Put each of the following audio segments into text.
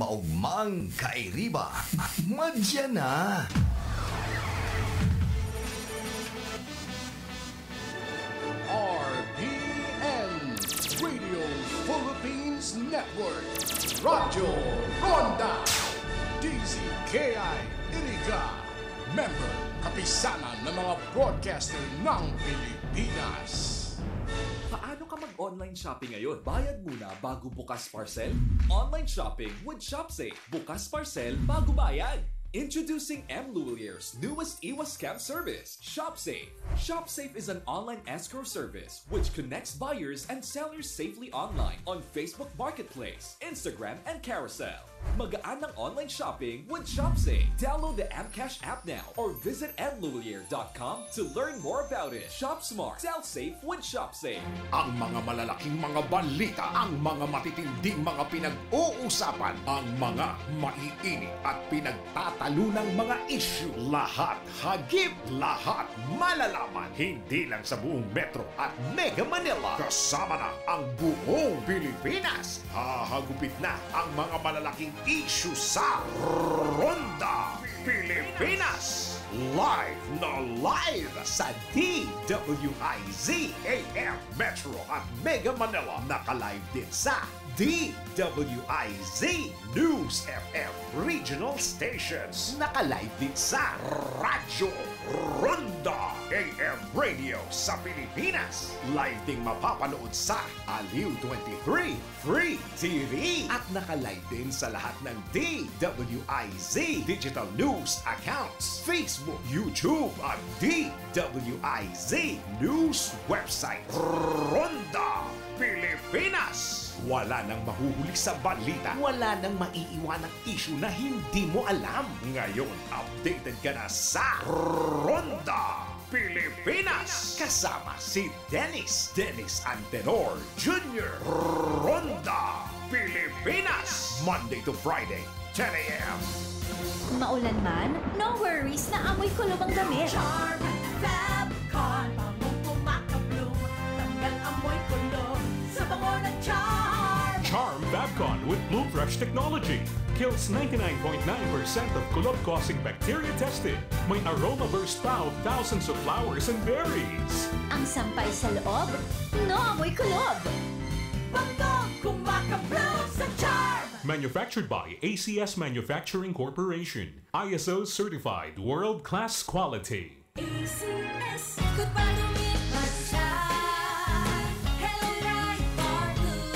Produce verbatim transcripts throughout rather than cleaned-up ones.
Ugmang kairiba, madya na! R P N, Radio Philippines Network, Radyo Ronda, D Z K I Iriga, member, kapisanan ng mga broadcaster ng Pilipinas. Paano ka mag-online shopping ngayon? Bayad muna bago bukas parcel? Online shopping with ShopSafe. Bukas parcel bago bayad. Introducing M Lulier's newest iwas scam service, ShopSafe. ShopSafe is an online escrow service which connects buyers and sellers safely online on Facebook Marketplace, Instagram, and Carousel. Magaan ang online shopping with ShopSafe. Download the M Cash app now or visit M Lulier dot com to learn more about it. Shop smart, sell safe with ShopSafe. Ang mga malalaking mga balita, ang mga matitinding mga pinag-uusapan, ang mga maiinit at pinagtatalunang mga issue, lahat hagip, lahat malalaman, hindi lang sa buong Metro at Mega Manila, kasama na ang buong Pilipinas. Hahagupit na ang mga malalaking issue sa Ronda Pilipinas. Live na live sa D W I Z A M Metro at Mega Manila. Naka-live din sa D W I Z News F M Regional Stations. Naka-live din sa Radyo Ronda A M Radio sa Pilipinas. Live ding mapapanood sa Aliw twenty-three Free T V. At naka-live din sa lahat ng D W I Z Digital News accounts, Facebook, YouTube, at D W I Z News website. Ronda Pilipinas. Wala nang mahuhuli sa balita, wala nang maiiwanang issue na hindi mo alam. Ngayon, updated ka na sa Ronda Pilipinas. Kasama si Dennis, Dennis Antenor Junior. Ronda Pilipinas. Monday to Friday, ten A M. Maulan man, no worries na amoy kulob ang damit. Charm Fab Con, bangong kumakabloom, tanggal amoy kulob sa bango ng Charm. Charm Fab Con with Bloom Fresh technology kills ninety-nine point nine percent of kulob-causing bacteria tested. May aroma burst pa of thousands of flowers and berries. Ang sampay sa loob, no amoy kulob. Bangong kumakabloom sa Charm. Manufactured by A C S Manufacturing Corporation. I S O certified, world-class quality. A C S. Goodbye to me, Hello, Pride Bar Blue.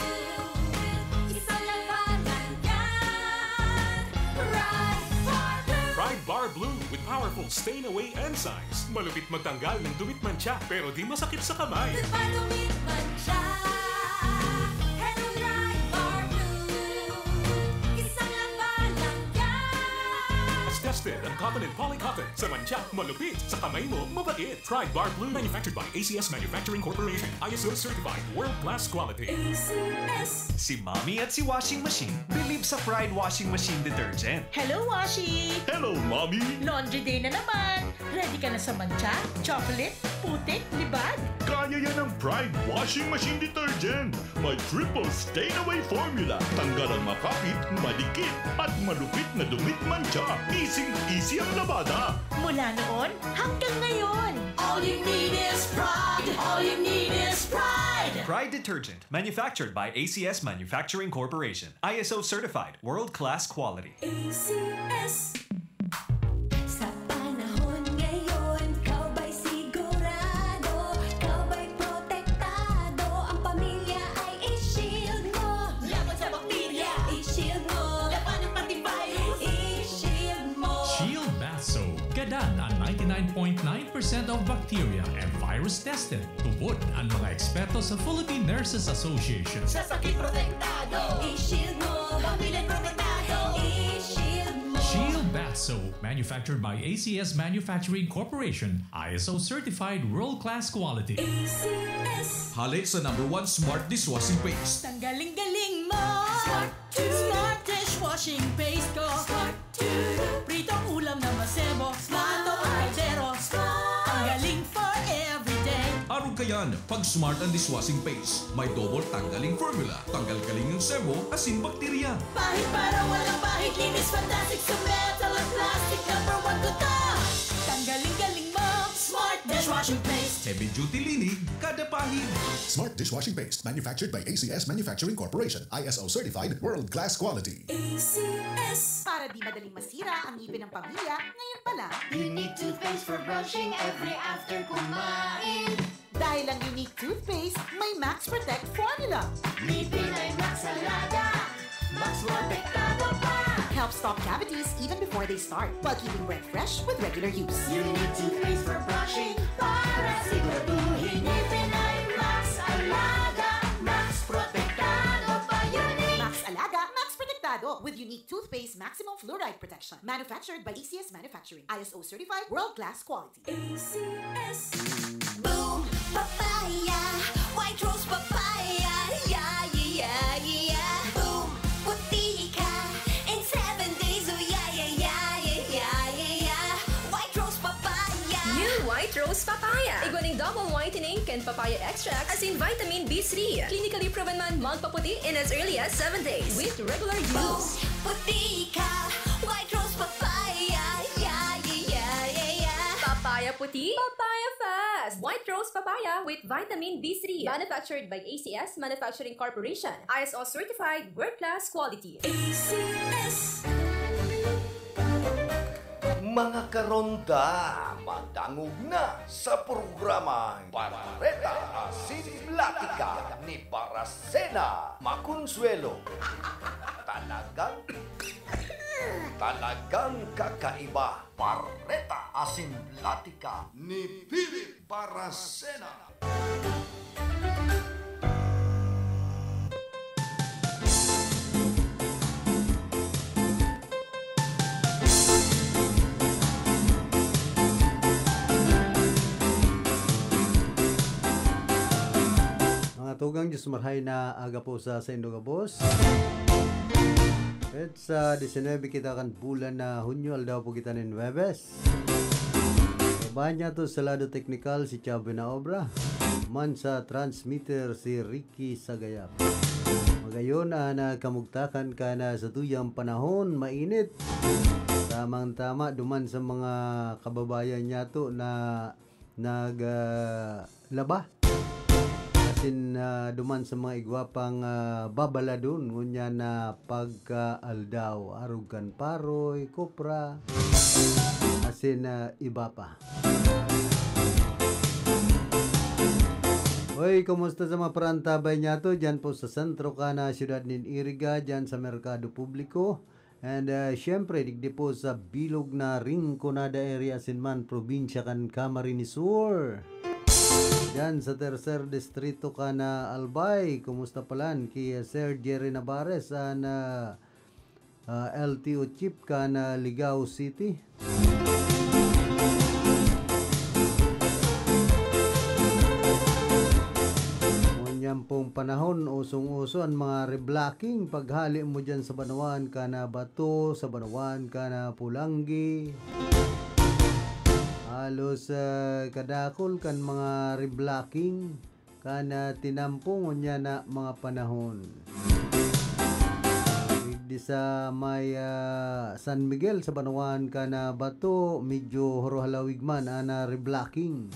Isang labanan yan. Pride Bar Blue. Pride Bar Blue with powerful stain away enzymes. Malupit magtanggal ng dumi't mantsa, pero di masakit sa kamay. Goodbye to me, Hello, Pride Bar Blue. Isang labanan yan. Tested ang cotton and polycotton. Sa mantsa, malupit. Sa kamay mo, mabait. Pride Bar Blue, manufactured by A C S Manufacturing Corporation. I S O certified, world-class quality. A C S. Si Mommy at si Washing Machine believe sa Pride Washing Machine Detergent. Hello, Washi! Hello, Mommy! Laundry day na naman! Ready ka na sa mantsa, chocolate, putik, libag? Kaya yan ng Pride Washing Machine Detergent. May triple stain away formula. Tanggal ang makapit, madikit, at malupit na dumi't mantsa. Easy-easy ang labada. Mula noon hanggang ngayon. All you need is Pride. All you need is Pride. Pride Detergent, manufactured by A C S Manufacturing Corporation. I S O certified, world-class quality. A C S. Sa panahon ngayon, ikaw ba'y sigurado? Ikaw ba'y protektado? Ang pamilya ay i-shield mo. Laban sa bakterya, i-shield mo. Labanan pati virus, i-shield mo. Shield Bath Soap. Gadan na ninety-nine point nine percent of bacteria and virus tested. Tubod ang mga eksperto sa Philippine Nurses Association. Sa sakit protektado, i-shield mo. Pamilya protektado, i-shield mo. Shield Bath Soap, manufactured by A C S Manufacturing Corporation, I S O certified world-class quality. A C S. Hale sa number one smart dishwashing paste. Tanggaling galing mo. Smart to. Smart dishwashing paste ko. Smart to. Pritong ulam na masebo. Smart ang kaldero. Smart. Tanggaling for everyday. Arog kayan, pag Smart ang dishwashing paste. May double tanggaling formula. Tanggal galing ang sebo, asin bakterya. Pahit para walang Jutilinig kada pahid. Smart dishwashing paste, manufactured by A C S Manufacturing Corporation, I S O certified, world-class quality. A C S. Para di madaling masira ang ngipin ng pamilya, ngayon pa lang. Unique toothpaste for brushing every after kumain. Dahil ang Unique toothpaste may Max Protect formula. Ngipin ay Max Alaga, Max Protektado pa. Helps stop cavities even before they start, while keeping breath fresh with regular use. Unique toothpaste for brushing para siguraduhin ngipin ay Max Alaga, Max Protektado pa. Unique. Max Alaga, Max Protektado with Unique toothpaste maximum fluoride protection. Manufactured by A C S Manufacturing. I S O certified, world-class quality. A C S. Boom Papaya, White Rose Papaya, yeah, yeah, yeah. Boom, puti ka in seven days, oh yeah, yeah, yeah. White Rose Papaya. New White Rose Papaya. Igwa nin double whitening kan papaya extract asin vitamin B three. Clinically proven man magpaputi in as early as seven days with regular use. Boom, puti ka, White Rose Papaya, yeah, yeah, yeah, yeah, yeah. Papaya puti, papaya fast. White Rose Papaya with vitamin B three. Manufactured by A C S Manufacturing Corporation. I S O certified, world-class quality. A C S. Mga karonda, madangog na sa programang Bareta asin Platika ni Barasena Maconsuelo. Talagang, talagang kakaiba. Bareta asin Platika ni Philip Barasena. Mga tugang, Diyos marhay na aga po sa saindo gabos. At sa disinebe kita kan bulan na Hunyo, aldaw po kita nin Huwebes. Sa bahan niya to, sa lado teknikal, si Chavo na obra. Man sa transmitter, si Ricky Sagayap. Magayon, ah, na kamugtakan ka na sa tuyang panahon, mainit. Tamang-tama, duman sa mga kababayan niya to na nag, ah, laba. Asin, ah, duman sa mga igwa pang, ah, babaladon, ngunyan na pagkaaldaw, arog kan paroy, kopra, asin, ah, iba pa. Hoy, kumusta sa mga parantabay niya to? Diyan po sa sentro ka na siyudad nin Iriga, diyan sa Merkado Publiko. And, ah, siyempre, digdi po sa bilog na Rinconada area, asin man, probinsya kan Camarines Sur. Diyan sa tercer distrito ka na Albay, kumusta palan ki Sir Jerry Navarez, an, ah, ah, L T O chief ka na Ligao City? Ngunyan pong panahon, usong-uso an mga reblocking. Paghali mo diyan sa banwaan ka na Bato, sa banwaan ka na Polangui. Halos, ah, kadakul kan mga reblocking kan, ah, tinampo ngunyan na mga panahon. Digdi sa may, ah, San Miguel, sa banwaan ka na Bato, medyo horohalawig man an, ah, reblocking.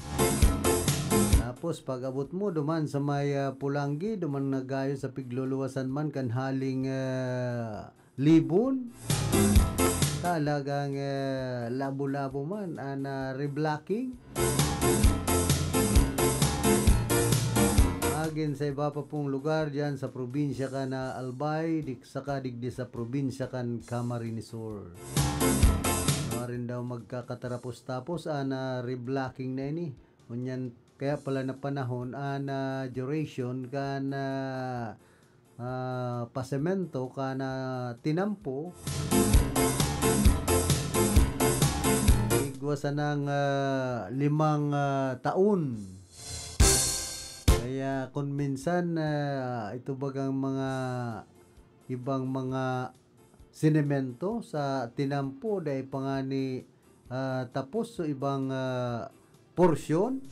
Tapos, pag-abot mo, duman sa may, ah, Polangui, duman na gayo sa pigluluwasan man kan haling, ah, Libon. Talagang, eh, labo-labo man an, ah, reblocking. Magin sa iba pa pong lugar diyan sa probinsya ka na Albay, di, saka digdi sa probinsya kan Camarines Sur. Marin daw magkakatarapos-tapos an, ah, reblocking na ini. Ngunyan, kaya pala na panahon, an, ah, duration kan, ah, ah, pasemento kan, ah, tinampo, igwa sanang, ah, limang, ah, taon. Kaya kun minsan, ah, ito bagang mga ibang mga sinemento sa tinampo, dai pa ngani, ah, tapos so ibang, ah, porsyon,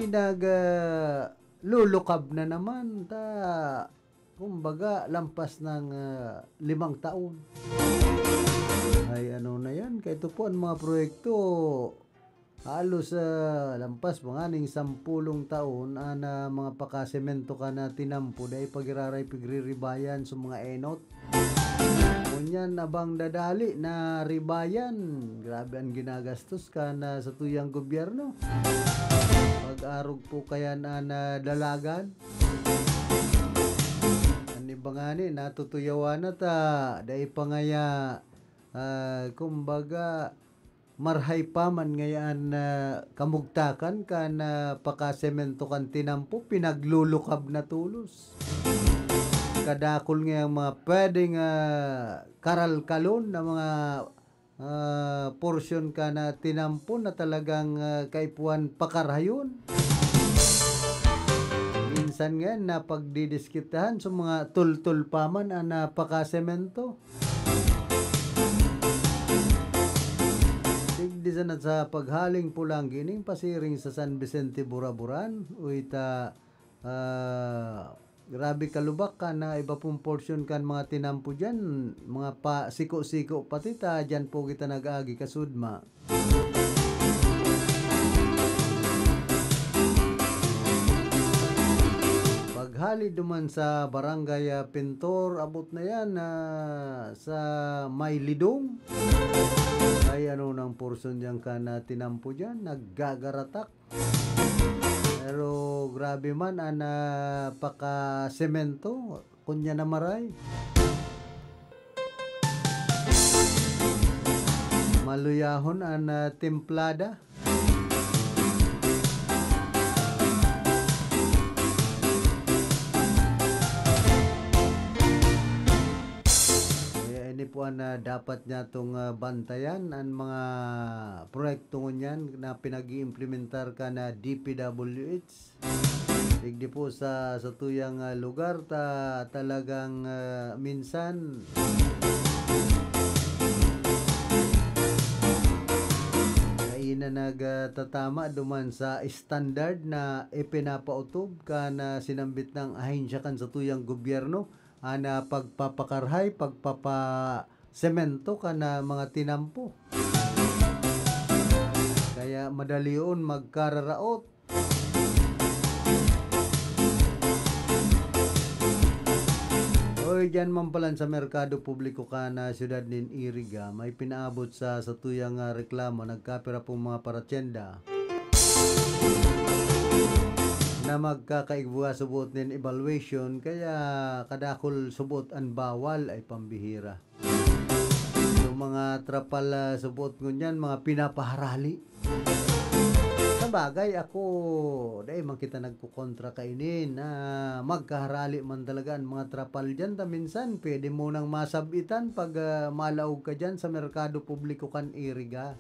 pinag, ah, lulukab na naman ta, kumbaga, lampas ng, ah, limang taon. Ay, ano na yan? Kaya ito po ang mga proyekto, Halos, ah, lampas pa nganing sampulong taon an, ah, mga pakasemento kan, ah, tinampo, dai pa giraray pigre-ribayan sa mga enot. Ngunyan, abang dadali na ribayan. Grabe an ginagastos kan, ah, satuyang gobyerno. Pag-arog po kayan an, ah, dalagan. An iba ngani, natutuyawan na ta, dai pa ngaya, ah, kumbaga, marhay pa man ngaya an, ah, kamugtakan kan, ah, pakasemento kan tinampo, pinaglulukab na tolos. Kadakul ngayang mga pwedeng, ah, karalkalon na mga, ah, porsyon kan, ah, tinampo na talagang, ah, kaipuhan pakarhayon. Minsan nga napagdidiskitahan sa mga tultol pa man an, ah, pakasemento. Digdi sana sa paghaling po lang gining pasiring sa San Vicente, Buraburan, uy ta, ah, grabe kalubak kan, ah, iba pong porsyon kan mga tinampo diyan, mga pa siko-siko pati ta diyan po kita nag-agi kasudma. Paghali duman sa Barangay, ah, Pintor, abot na yan, ah, sa may Lidong. Ay, ano nang porsyon diyan kan, ah, tinampo diyan? Naggagaratak. Pero grabe man an, ah, pakasemento, kunya na maray. Maluyahon an, ah, timplada. Kaya ini po an, ah, dapat niya tong, ah, bantayan, an mga proyekto ngunyan na pinag-iimplementar kan, ah, D P W H. Digdi po sa satuyang, ah, lugar ta talagang, ah, minsan dai na nagtatama duman sa standard na ipinapautob kan, ah, sinambit nang ahensya kan satuyang gobyerno, an, ah, pagpapakarhay, pagpapasemento kan, ah, mga tinampo. Kaya madalion magkararaot. Oy, diyan man palan sa merkado publiko kan, ah, siyudad nin Iriga, may pinaabot sa satuyang, ah, reklamo, nagkapira pong mga paratyenda na magkakaigwa subot nin evaluation, kaya kadakul subot an bawal ay pambihira. Yung mga trapal, ah, subot ngunyan, mga pinapaharali. Sabagay, ako, dai man kita nagkukontra kaini na magkaharali man talaga an mga trapal diyan. Ta minsan, pwede mo nang masab-itan pag, ah, malaog ka diyan sa merkado publiko kan Iriga.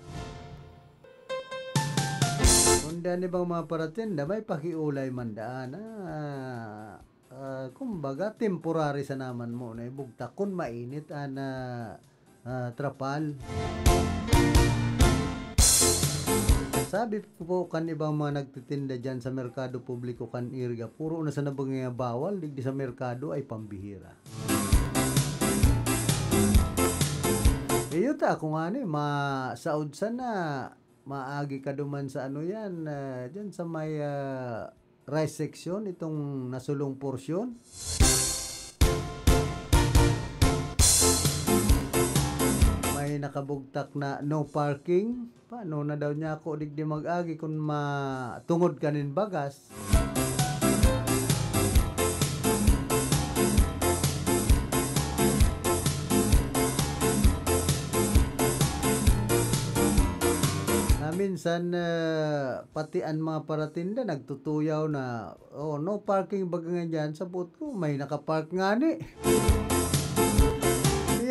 Kundi an ibang mga paratinda, may pakiulay man daan, ah, ah, kumbaga, temporary sana man mo na ibugtak kun mainit an, ah, ah, trapal. Sabi ko po kan ibang mga nagtitinda diyan sa merkado publiko kan Iriga, puro na sana bangya bawal, digdi sa merkado ay pambihira. Iyo ta, ako ngani, masaod sana, maagi ka duman sa ano yan, ah, dyan sa may, ah, rice section, itong nasulong porsyon. May nakabugtak na no parking. Paano na daw niya ako digdi mag-agi kun matungod kanin bagas? Na minsan, eh, pati an mga paratinda nagtutuyaw na, "Oh, no parking baga ngunyan." Sabot ko, may nakapark ngani.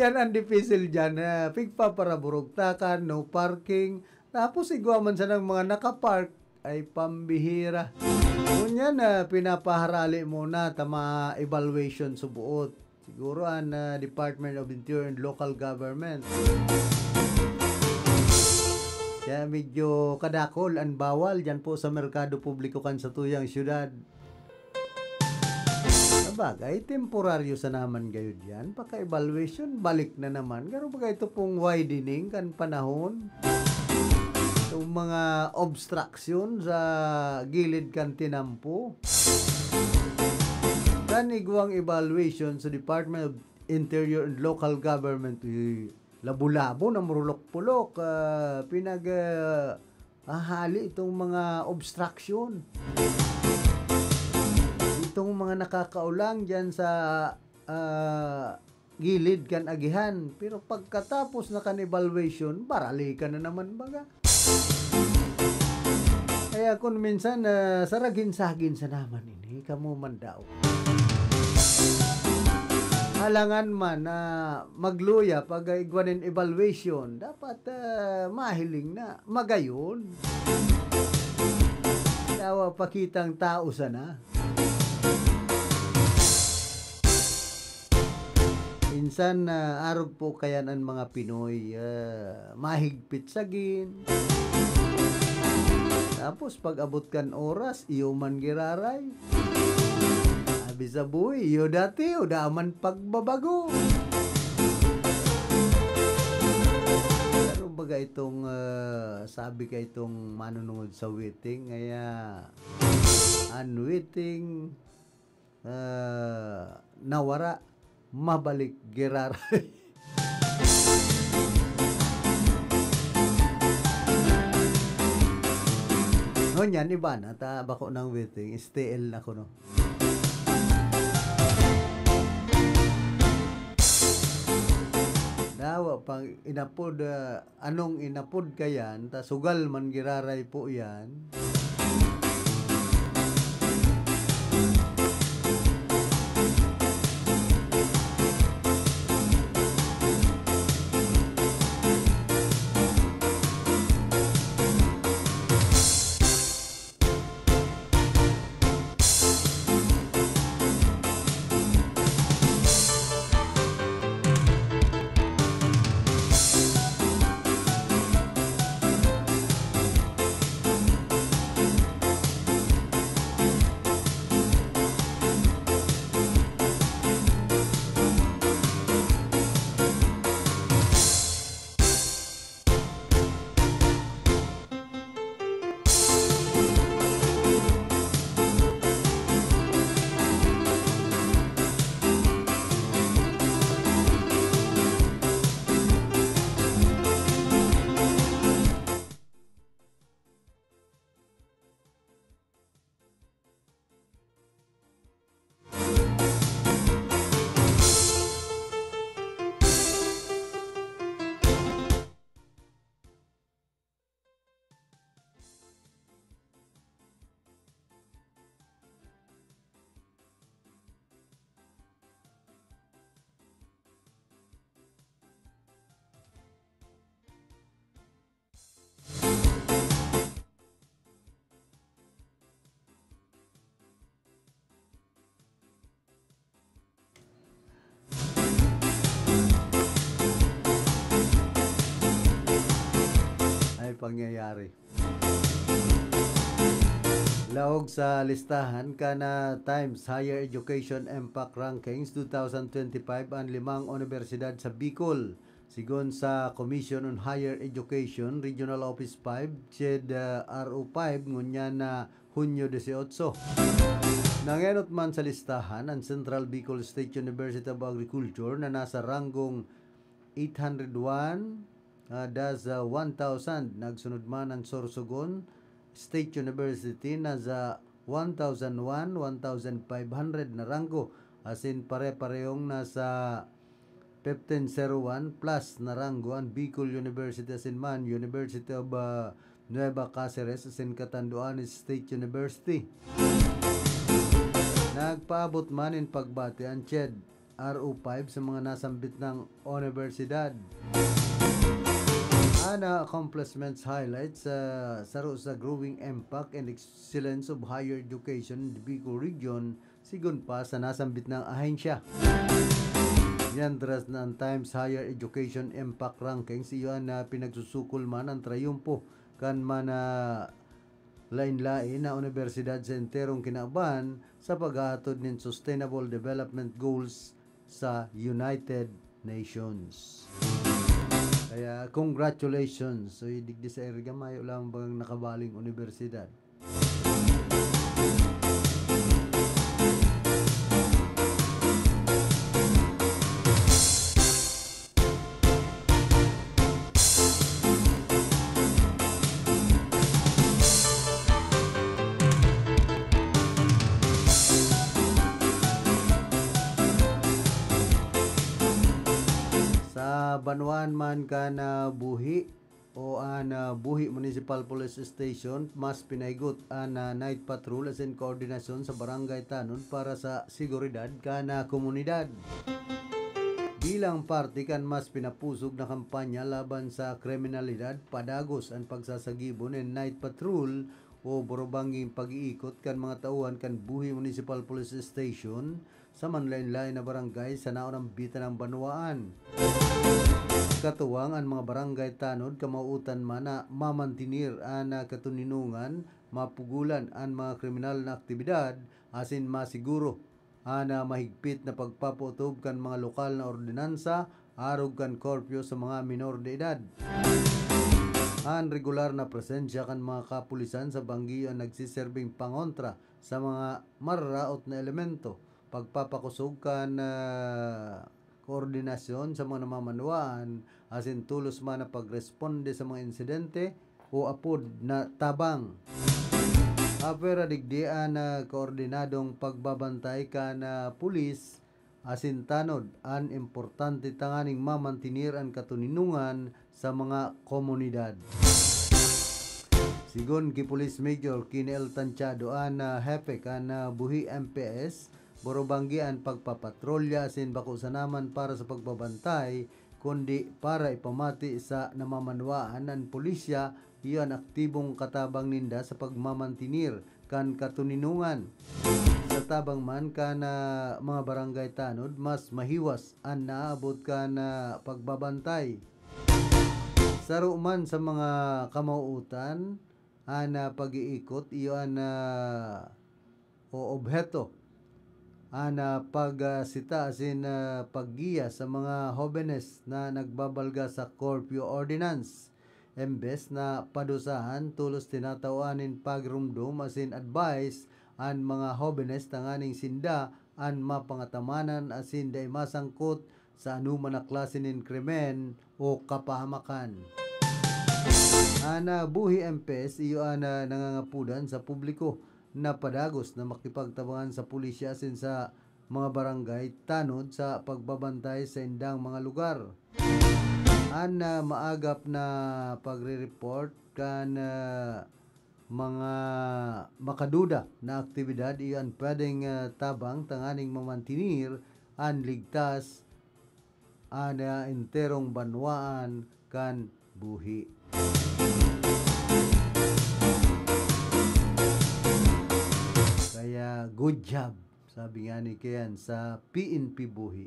Iyan ang dipisil diyan, eh, pigpaparaburugtakan, no parking. Tapos igwa man sanang mga nakapark, ay pambihira. Ngunyan, ah, pinapaharali muna ta ma-evaluation subuot. Siguro an, ah, Department of Interior and Local Government. Kaya medyo kadakol an bawal diyan po sa merkado publiko kan satuyang siyudad. Sabagay, temporaryo sana man gayud yan. Paka-evaluation, balik na naman. Garo baga ito pong widening kan panahon. Itong mga obstruction sa gilid kan tinampo. Kan igwang evaluation sa Department of Interior and Local Government, eh, labo-labo na murulok-pulok, ah, pinag, ah, ahali itong mga obstruction. Itong mga nakakaulang dyan sa, ah, gilid kan agihan. Pero pagkatapos na kan evaluation, baralikan na naman baga. Kaya kun minsan, ah, saragin-sagin sa naman ini, kamo man daw. Alangan man na magluya pag, ah, igwa nin evaluation, dapat, ah, mahiling na magayon. Yawa pakitang tao sana. Minsan, ah, arog po kayan an mga Pinoy, ah, mahigpit sagin. Tapos pag-abot kan oras, iyo man giraray. Abi sa buhi, iyo dati, o da man pagbabago. Ano baga itong, ah, sabi ka itong manunungod sa waiting? Kaya, an waiting, ah, nawara, mabalik giraray. Ngunyan, iba na, ta bako nang waiting, S T L na kuno. Dawa pang inapod, ah, anong inapod kayan, ta sugal man giraray po yan. Ay, pangyayari. Laog sa listahan kan, ah, Times Higher Education Impact Rankings two thousand twenty-five an limang unibersidad sa Bicol. Sigon sa Commission on Higher Education, Regional Office five, CHED, ah, R O five, ngunyan na Hunyo dieciocho. Nangenot man sa listahan an Central Bicol State University of Agriculture na nasa ranggong eight hundred one, ah, das, ah, one thousand. Nagsunod man an Sorsogon State University na sa one thousand one, one thousand five hundred na ranggo, asin pare-parehong nasa fifteen zero one plus na ranggo an Bicol University asin man University of, ah, Nueva Caceres asin Catanduanes State University. Nagpaabot man nin pagbati an CHED R O five sa mga nasambit nang unibersidad. An accomplishments highlights sa saro sa growing impact and excellence of higher education in the Bicol region, sigon pa sa nasambit nang ahensya. Mientras na an Times Higher Education Impact Rankings, iyo an, ah, pinagsusukol man an trayumpo kan mga lain-lain na unibersidad sa enterong kinaban sa paghahatod nin Sustainable Development Goals sa United Nations. Kaya, congratulations. So, digdi sa Iriga, mayo lang bang nakabaling universidad. Sa banwaan man kan, ah, Buhi o an, ah, Buhi Municipal Police Station, mas pinahigot an, ah, night patrol asin koordinasyon sa barangay tanod para sa seguridad kan, ah, komunidad. Bilang parte kan mas pinapusog na kampanya laban sa kriminalidad, padagos an pagsasagibo nin night patrol o burubangging pag-iikot kan mga tauhan kan Buhi Municipal Police Station sa manlaen-laen na barangay sa naonambitan na banwaan. Katuwang an mga barangay tanod, kamautan man na mamantinir an, ah, katoninongan, mapugolan an mga kriminal na aktibidad, asin masiguro an, ah, mahigpit na pagpapaotob kan mga lokal na ordinansa arog kan curfew sa mga minor de edad. An regular na presensya kan mga kapulisan sa banggi an nagsiserbing pangontra sa mga mararaot na elemento, pagpapakosog kan, ah, koordinasyon sa mga namamanwaan, asin tolos man na pagresponde sa mga insidente o apod na tabang. Apwera digdi an, ah, koordinadong pagbabantay kan, ah, pulis asin tanod an importante tanganing mamantinir an katoninongan sa mga komunidad. Sigon ki Police Major Kinel Tanchado, an, ah, hepe kan, ah, Buhi M P S, borobanggi an pagpapatrolya asin bako sana man para sa pagbabantay, kundi para ipamati sa namamanwaan an pulisya iyo an aktibong katabang ninda sa pagmamantinir kan katoninongan. Sa tabang man kan, ah, mga barangay tanod, mas mahiwas an naabot kan, ah, pagbabantay. Saro man sa mga kamauotan, an, ah, pag-iikot iyo an, ah, o obheto, an, ah, pag, ah, sita asin, ah, paggiya sa mga hobenes na nagbabalga sa curfew ordinance. Embes na padusahan, tolos tinatawan nin pagiromdom asin advice an mga hobenes tanganing sinda an mapangatamanan asin dai masangkot sa anoman na klase nin krimen o kapahamakan. An, ah, Buhi M P S iyo an, ah, nangangapodan sa publiko na padagos na makipagtabangan sa pulisya asin sa mga barangay tanod sa pagbabantay sa indang mga lugar. An, ah, maagap na pagre-report kan, ah, mga makaduda na aktibidad iyo an pwedeng, ah, tabang tanganing mamantinir an ligtas an, ah, enterong banwaan kan Buhi. Kaya, good job, sabi nga ni Kian sa P N P Buhi.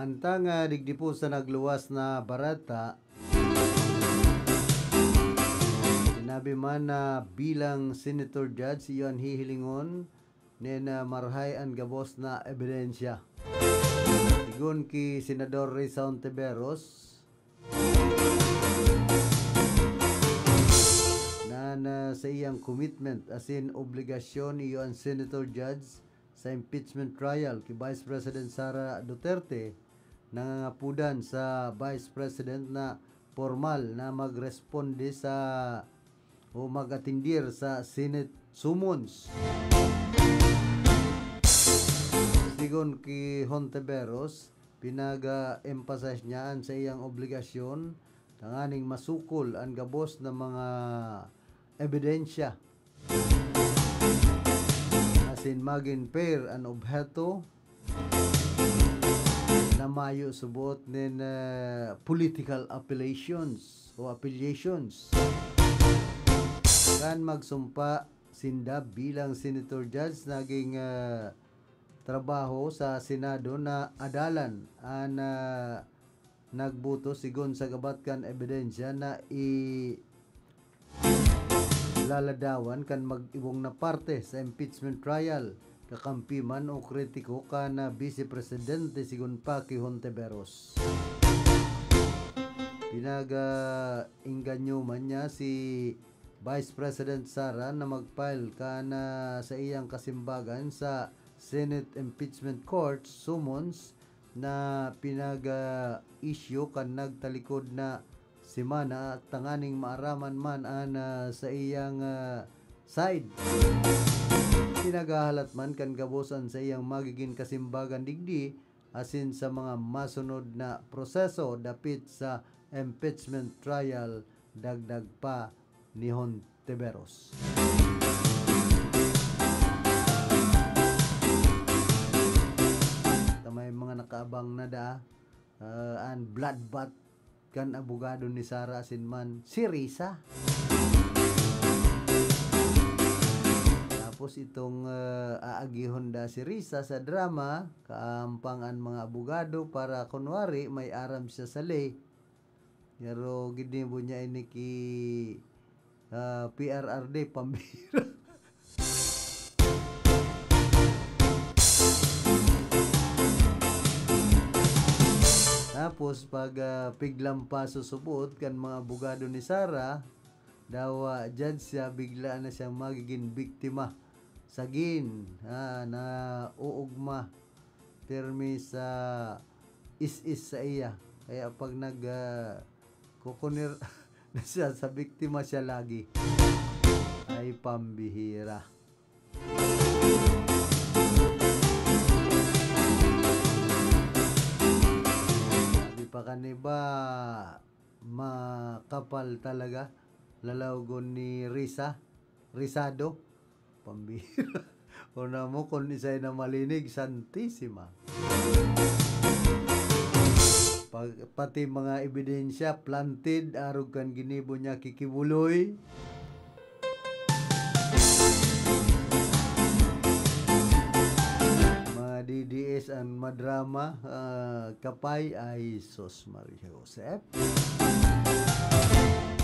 Mantang, ah, digdi po sa nagluwas na bareta, sinabi man na bilang senator judge, iyo an hihilingon nin, ah, marahay an gabos na ebidensya. Sigon ki Senador Risa Hontiveros, na, na sa iyang commitment asin obligasyon iyo an senator judge sa impeachment trial ki Vice President Sara Duterte, nangangapodan sa Vice President na pormal na magresponde sa o mag-atindir sa Senate summons. Sigon ki Hontiveros, pinag-emphasize niya an saiyang obligasyon tanganing masukol an gabos na mga ebidensya asin magin fair an obheto na mayo subot nin, eh, political appellations o affiliations. Kan magsumpa sinda bilang senator judge, naging, ah, trabaho sa Senado na adalan an, ah, nagboto sigon sa gabat kan ebidensya na i-, laladawan kan mag-ibong na parte sa impeachment trial, kakampi man o kritiko kan, ah, Vice Presidente sigon pa ki Hontiveros. Pinag-, ah, engganyo man niya si Vice President Sara na mag-file kan, ah, saiyang kasimbagan sa Senate Impeachment Court summons na pinag-issue kan nagtalikod na semana tanganing maaraman man an, ah, saiyang, ah, side. Pinaghahalat man kan gabos an saiyang magigin kasimbagan digdi asin sa mga masunod na proseso dapit sa impeachment trial, dagdag pa ni Hontiveros. Ta may mga nakaabang na da, ah, an bloodbath kan abogado ni Sara asin man si Risa. Tapos itong, ah, aagihon da si Risa sa drama, kaampang an mga abogado para kunwari may aram siya sa ley. Pero ginibo niya ini ki, ah, P R R D, pambira. Tapos pag, ah, piglang paso suboot kan mga abogado ni Sara, dawa judge siya, bigla na siyang magigin biktima. Sagin, ah, na uugma, pirmi sa is-is sa iya. Kaya pag nag, ah, kukunir na siya, sa biktima siya lagi. Ay, pambihira. Sabi pa kan iba, makapal talaga. Lalawogon ni Risa. Risado. Pambihira. Una mo, kun isay na malinig, Santisima. Pag, pati mga ebidensya, planted, arog kan ginibo niya, kikibuloy. Mga D D S an madrama, ah, kapay, ay, sus, Maria Joseph.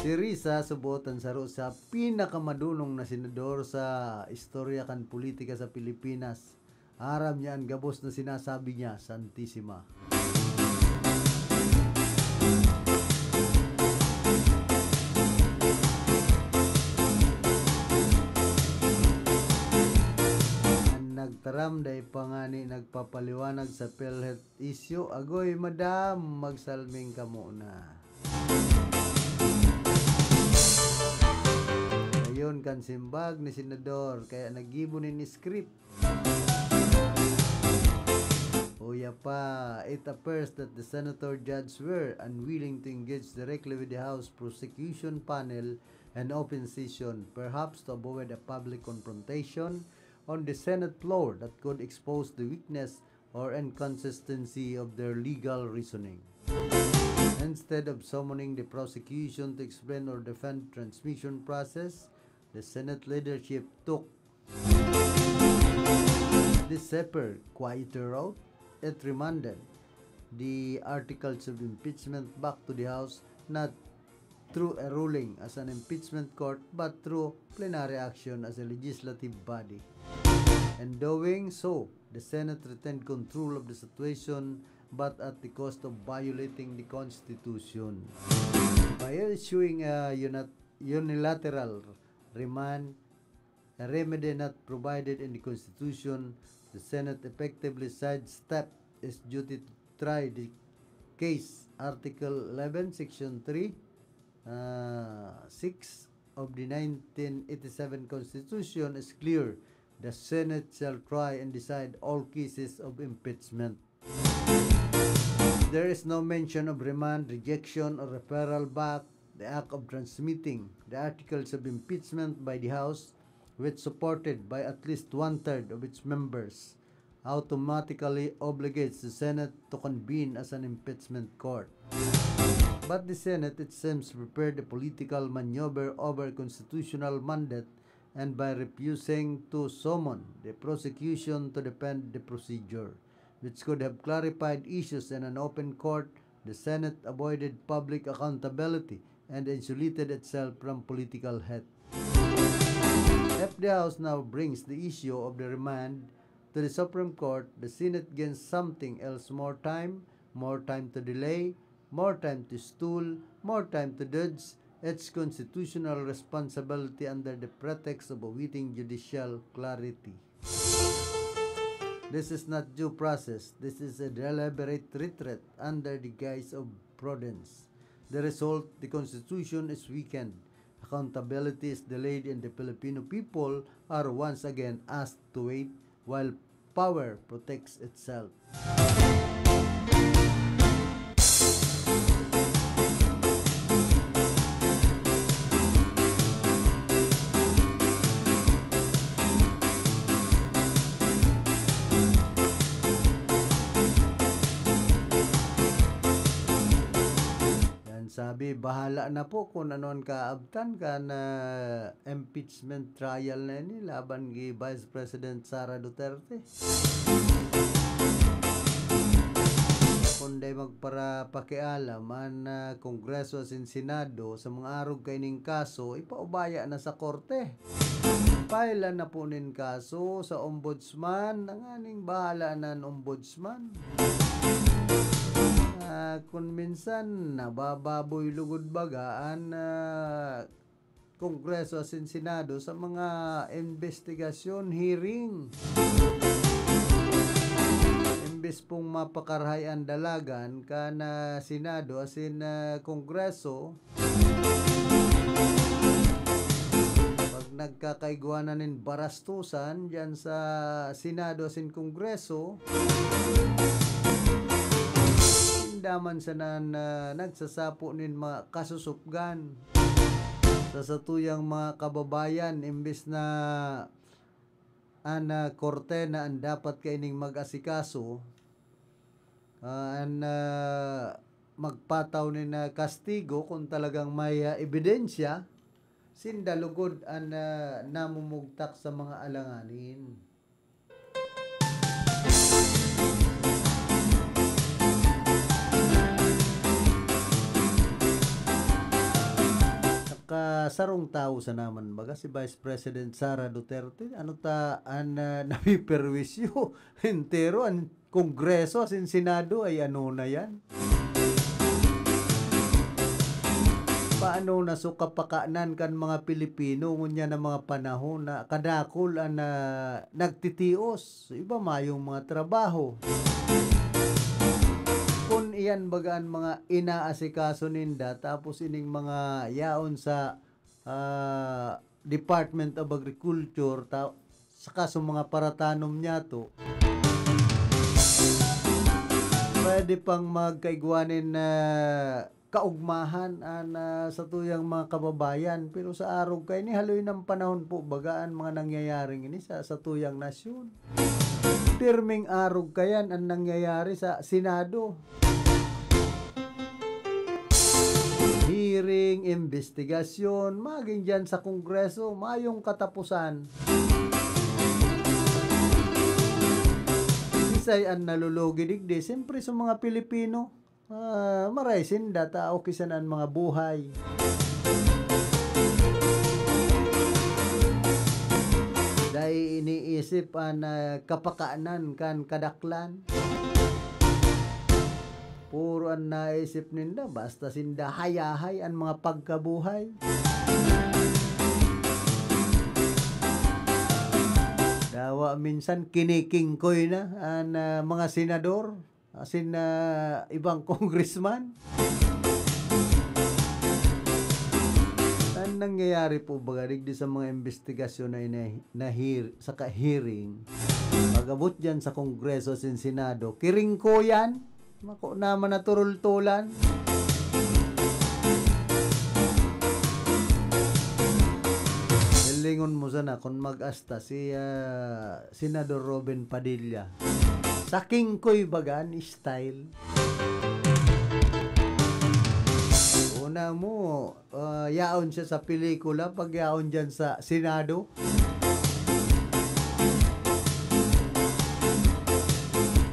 Si Risa, subotan saro sa pinakamadunong na senador sa istorya kan politika sa Pilipinas. Aram niya an gabos na sinasabi niya, Santisima. An nagtaram, dai pa ngani nagpapaliwanag sa PhilHealth issue. Agoy, madam, magsalming kamo na. Ayun, kan simbag ni Senador, kaya naggibo nin script. Uya pa, it appears that the senator judges were unwilling to engage directly with the House prosecution panel and open session, perhaps to avoid a public confrontation on the Senate floor that could expose the weakness or inconsistency of their legal reasoning. Instead of summoning the prosecution to explain or defend transmission process, the Senate leadership took the safer, quieter route. It remanded the articles of impeachment back to the House, not through a ruling as an impeachment court, but through plenary action as a legislative body. In doing so, the Senate retained control of the situation, but at the cost of violating the Constitution. By issuing a unit-, unilateral remand, a remedy not provided in the Constitution, the Senate effectively sidestepped its duty to try the case. Article eleven, Section three, uh, six of the nineteen eighty-seven Constitution is clear. The Senate shall try and decide all cases of impeachment. There is no mention of remand, rejection, or referral back. The act of transmitting the articles of impeachment by the House, which supported by at least one-third of its members, automatically obligates the Senate to convene as an impeachment court. But the Senate, it seems, prepared a political maneuver over constitutional mandate and by refusing to summon the prosecution to defend the procedure, which could have clarified issues in an open court, the Senate avoided public accountability and insulated itself from political hate. If the House now brings the issue of the remand to the Supreme Court, the Senate gains something else: more time, more time to delay, more time to stall, more time to dodge its constitutional responsibility under the pretext of awaiting judicial clarity. This is not due process. This is a deliberate retreat under the guise of prudence. The result, the Constitution is weakened, accountability is delayed, and the Filipino people are once again asked to wait while power protects itself. Yan sabi, bahala na po kung ano an kaabtan kan, ah, impeachment trial na ini laban ki Vice President Sara Duterte. Kun dai magparapakialam an, ah, Kongreso asin Senado sa mga arog kaining kaso, ipaubaya na sa korte. File na po nin kaso sa Ombudsman, tanganing bahala na an Ombudsman. Ah, kun minsan, nabababoy lugod baga an, ah, Kongreso asin Senado sa mga imbestigasyon, hearing. Imbes pong mapakarahay an dalagan kan, ah, Senado asin, ah, Kongreso, pag nagkakaigwa na nin barastusan diyan sa Senado asin Kongreso, sinda man sana an, ah, nagsasapo nin mga kasusupgan sa satuyang mga kababayan, imbes na an, ah, korte na an dapat kaining mag-asikaso, ah, an, ah, magpataw nin, ah, kastigo kun talagang may, ah, ebidensya, sinda lugod an, ah, namumugtak sa mga alanganin. Nakasarong tawo sana man baga si Vice President Sara Duterte. Ano ta an, ah, napiperwisyo? Entero an Kongreso asin Senado ay ano na yan? Paano na so kapakanan kan mga Pilipino ngunyan na mga panahon na kadakul an, ah, nagtitios? Iba mayong mga trabaho. Kun iyan baga an mga inaasikaso ninda, tapos ining mga yaon sa, ah, Department of Agriculture, ta-, saka sa mga paratanom niyato, pwede pang magkaigwa nin, ah, kaugmahan an, ah, satuyang mga kababayan. Pero sa arog kaini, haloy nang panahon po baga an mga nangyayaring ini sa satuyang nasyon. Pirming arog kayan an nangyayari sa Senado. Hearing, imbestigasyon, magin diyan sa Kongreso, mayong katapusan. Kisay an nalulugi digdi, siyempre sa mga Pilipino. Ah, maray sinda ta okay sana an mga buhay. Dai iniisip an, ah, kapakanan kan kadaklan. Puro an naisip ninda, basta sinda hayahay an mga pagkabuhay. Dawa minsan kinikingkoy na an, ah, mga senador. Asin na ibang congressman. An nangyayari po baga digdi sa mga imbestigasyon na inay-, na hear-, saka hearing, pag-abot diyan sa Kongreso asin Senado, kiringkoyan, mako naman na turultulan. Hilingon mo sana kun mag-asta si, ah, Senador Robin Padilla. Sa kingkoy baga an style. Na mo, ah, yaon siya sa pelikula, pag yaon diyan sa Senado.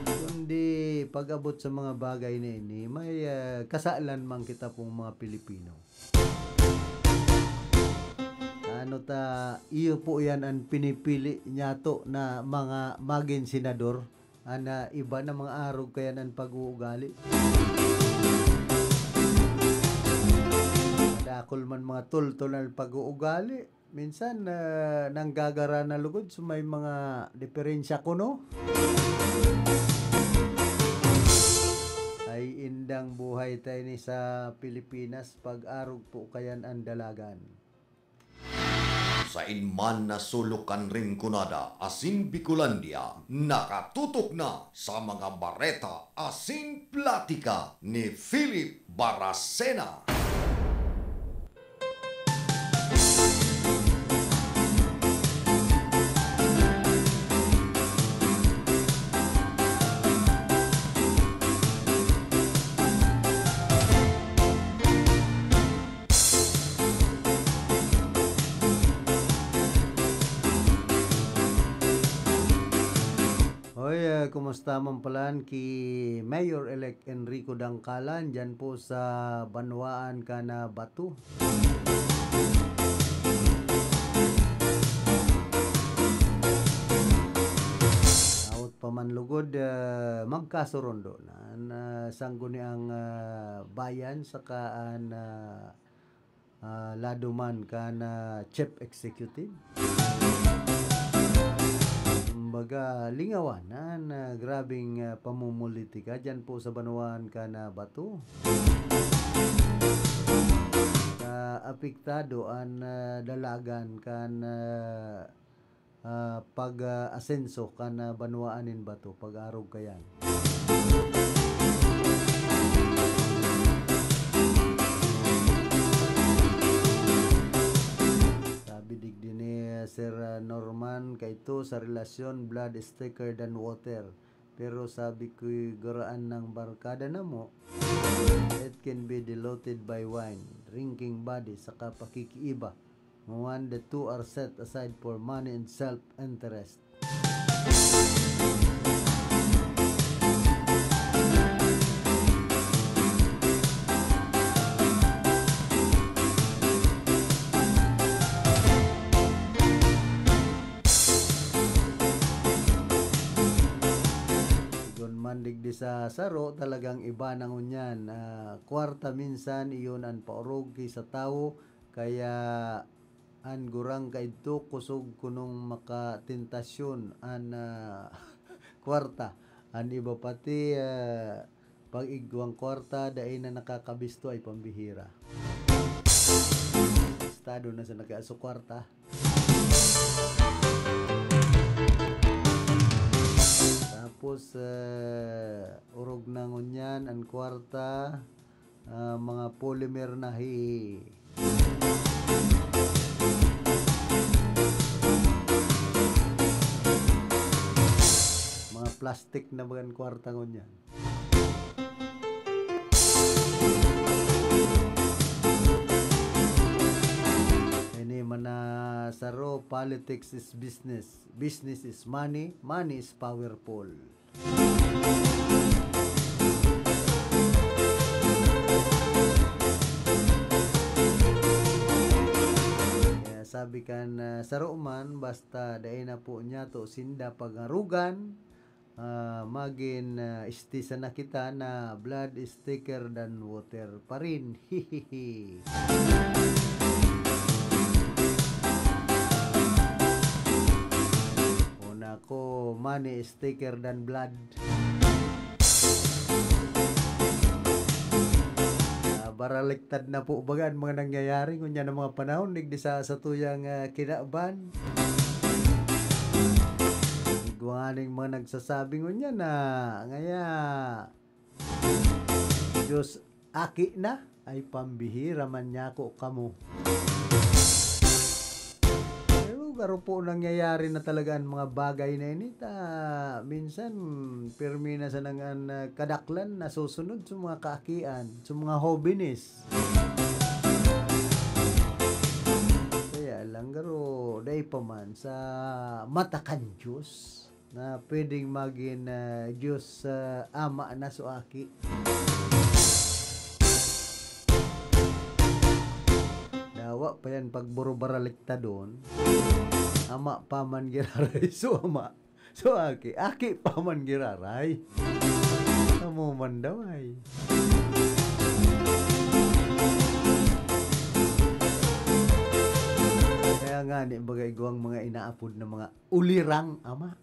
Kundi pag-abot sa mga bagay na ini, may, ah, kasalan man kita pong mga Pilipino. Ano ta, iyo po yan ang pinipili niyato na mga magin senador. An, ah, iba na mga arog kayan an pag-uugali. Madakol man mga tultol an pag-uugali. Minsan, ah, nanggagara na lugod sa may mga diferensya kuno. Ay, indang buhay tayo ni sa Pilipinas, pag-arog po kayan ang dalagan. Sain man na sulok kan Rinconada asin Bicolandia, nakatutok na sa mga bareta asin platika ni Philip Baracena. Hoy, ah, kumusta man palan ki Mayor-elect Enrico Dangkalan dyan po sa banwaan kan, ah, Bato? Out pa man lugod, ah, magkasurondo na an, ah, sangguniang, ah, bayan saka an, ah, ah, lado man kan, ah, chief executive. Kumbaga, lingawan na an, ah, grabeng, ah, pamumulitika dyan po sa banwaan kan, ah, Bato. Sa apektado an, ah, dalagan kan, ah, ah, pag, ah, asenso kan, ah, banwaan nin Bato, pag-arog kayan. Sabi digdi ni Sir, ah, Norman, kaito sa relasyon, blood is thicker than water. Pero sabi ko, garaan ng barkada na mo, it can be diluted by wine, drinking buddy, saka pakikiiba. When the two are set aside for money and self-interest. Sigon man digdi sa saro, talagang iba na ngunyan. Ah, kwarta minsan, iyon an paorog ki sa tawo, kaya an gurang kaidto kosog kunong makatentasyon an, ah, kwarta. An iba pati, ah, pag igwang kwarta, dai na nakakabisto ay pambihira. Estado na sa nagkaaso kwarta. Tapos, ah, orog na ngunyan an kwarta. Ah, mga polymer na hi-, mga plastic na bagan kwarta ngunyan. Ini man na saro, politics is business. Business is money. Money is powerful. Kaya sabi kan, ah, saro man, basta dai na po niyato sinda pangarogan, ah, magin, ah, isti sana kita na blood is thicker than water pa rin. Hihihi. Una ko, money is thicker than blood. Ah, baraliktad na po baga an mga nangyayari ngunyan na mga panahon, digdi sa satuyang, ah, kinaban. Igwa nganing mga nagsasabi ngunyan na, ngaya, Diyos, aki na, ay pambihira man nyako kamo. Pero garo po nangyayari na talaga an mga bagay na ini, ta minsan pirmi na sanang an, ah, kadaklan nasusunod sa mga kaakian, sa mga hobenes. Ang garo, dai pa man sa mata kan Diyos na pwedeng magin, ah, Diyos, ah, Ama na so Aki. Dawa pa yan pagburubaralikta doon. Ama pa man giraray so Ama. So, aki, aki pa man giraray. Amo man daw ay. Kaya nga, ni baga igwang mga inaapod na mga ulirang ama.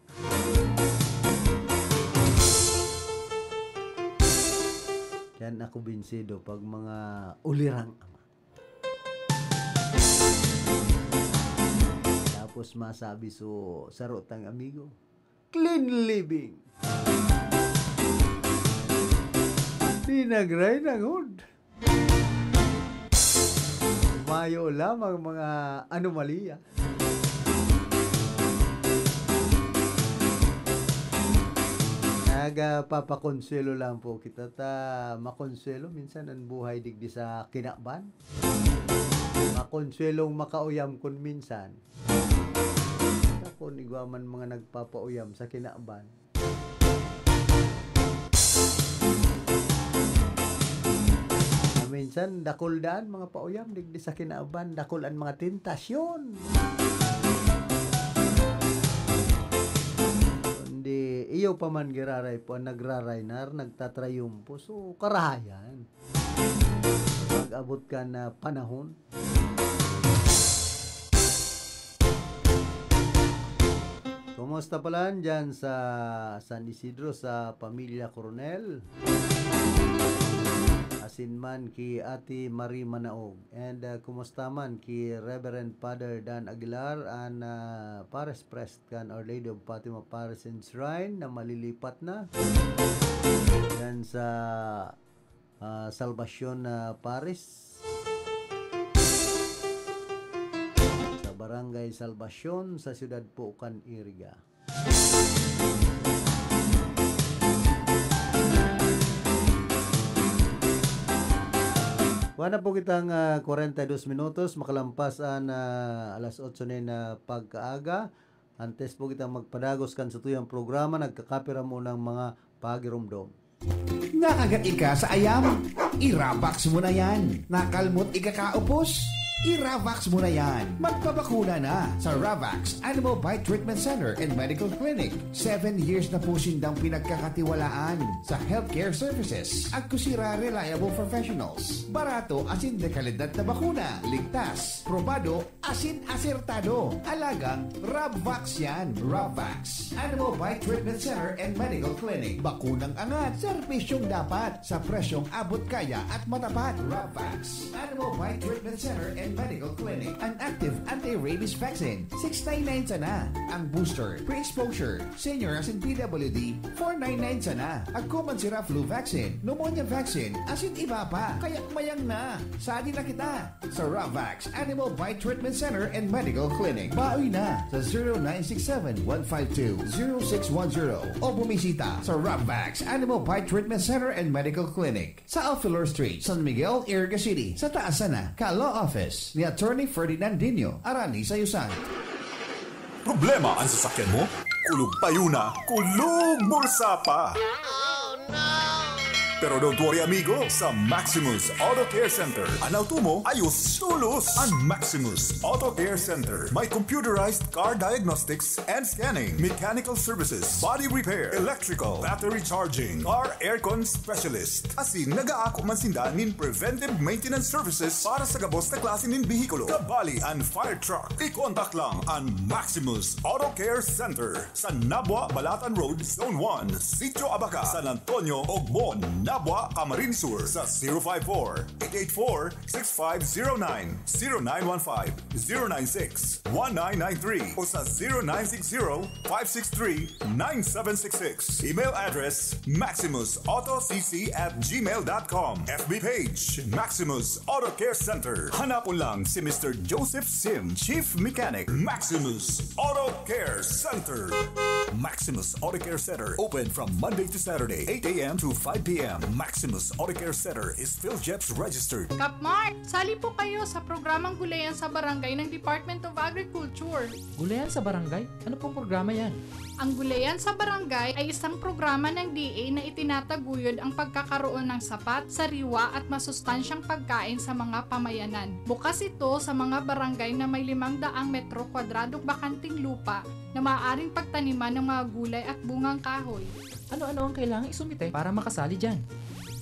Yan ako binsido pag mga ulirang ama. Tapos masabi so saro tang amigo, clean living. Pinagray na ngod. Mayo lamang mga anomalya. Nagpapakonsuelo lang po kita ta makonsuelo minsan ang buhay digdi sa kinaban. Makonsuelong makauyam kun minsan. Kun igwa man mga nagpapauyam sa kinaban. Na minsan, dakul daan mga pauyam, digdi sa kinaban, dakul an mga tentasyon. Kundi iyo pa man giraray po ang nagraraynar, nagtatrayumpo. So, karahayan. Pag-abot kan, ah, panahon. Kumusta pala dyan sa San Isidro, sa pamilya Coronel? Asin man ki Ate Marie Manaog. And, ah, kumusta man ki Reverend Father Dan Aguilar, an, ah, Paris Priest kan Our Lady of Fatima Parish and Shrine na malilipat na? Yan sa ah, Salvacion, ah, Paris. Sa Barangay Salvacion, sa siyudad po kan Iriga. Wala po kitang, ah, kwarenta y dos minutos, makalampas an, ah, alas otso na na pagkaaga. Antes po kitang magpadagos kan satuyang programa, nagkakapira mo ng mga pagiromdom. Nakagat ika sa ayam? I-Ravax mo na yan. Nakalmot ika kaupos? I-Ravax mo na yan. Magpabakuna na sa Ravax Animal Bite Treatment Center and Medical Clinic. Seven years na po sindang pinagkakatiwalaan sa healthcare services. Agkusira reliable professionals. Barato asin dekalidad na bakuna. Ligtas, probado, asin asertado. Alagang Rabvax yan. Rabvax. Animal Bite Treatment Center and Medical Clinic. Bakunang angat, serbisyong dapat, sa presyong abot kaya at matapat. Rabvax. Animal Bite Treatment Center and Medical Clinic. An active anti-rabies vaccine, six nine nine sana. Ang booster, pre-exposure, senior asin P W D, four nine nine sana. Agkuman sira flu vaccine, pneumonia vaccine, asin iba pa. Kaya mayang na. Sadi na kita. Sa Ravax Animal Bite Treatment Center and Medical Clinic. Baoy na sa zero nine six seven, one five two, zero six one zero o bumisita sa Ravax Animal Bite Treatment Center and Medical Clinic sa Alfilor Street, San Miguel, Iriga City, sa taas sana ka Law Office ni Attorney Ferdinand Dino, Arani sa Yusan. Problema an sasakyan mo? Kulog payo na, kulog bulsa pa! Pero don't worry, amigo. Sa Maximus Auto Care Center, an auto mo ayos tolos. An Maximus Auto Care Center may computerized car diagnostics and scanning, mechanical services, body repair, electrical, battery charging, car aircon specialist. Asin nag-aako man sinda nin preventive maintenance services para sa gabos na klase nin behikulo, kabali an fire truck. I-contact lang an Maximus Auto Care Center. Sa Nabua, Balatan Road, Zone one, Sitio Abaca, San Antonio, Ogmon, Nabua, Camarines Sur, sa zero five four, eight eight four, six five zero nine, zero nine one five, zero nine six, one nine nine three o sa zero nine six zero, five six three, nine seven six six. Email address, maximus auto c c at gmail dot com. F B page, Maximus Auto Care Center. Hanapon lang si Mister Joseph Sim, Chief Mechanic, Maximus Auto Care Center. Maximus Auto Care Center, open from Monday to Saturday, eight a m to five p m. Maximus Auto Care Center is PhilGEPS registered. Kapmar, sali po kayo sa programang Gulayan sa Barangay ng Department of Agriculture. Gulayan sa Barangay? Ano pong programa yan? Ang Gulayan sa Barangay ay isang programa ng D A na itinataguyod ang pagkakaroon ng sapat, sariwa at masustansyang pagkain sa mga pamayanan. Bukas ito sa mga barangay na may limang daang metro kwadradong bakanteng lupa na maaaring pagtaniman ng mga gulay at bungang kahoy. Ano-ano ang kailangang isumite para makasali dyan?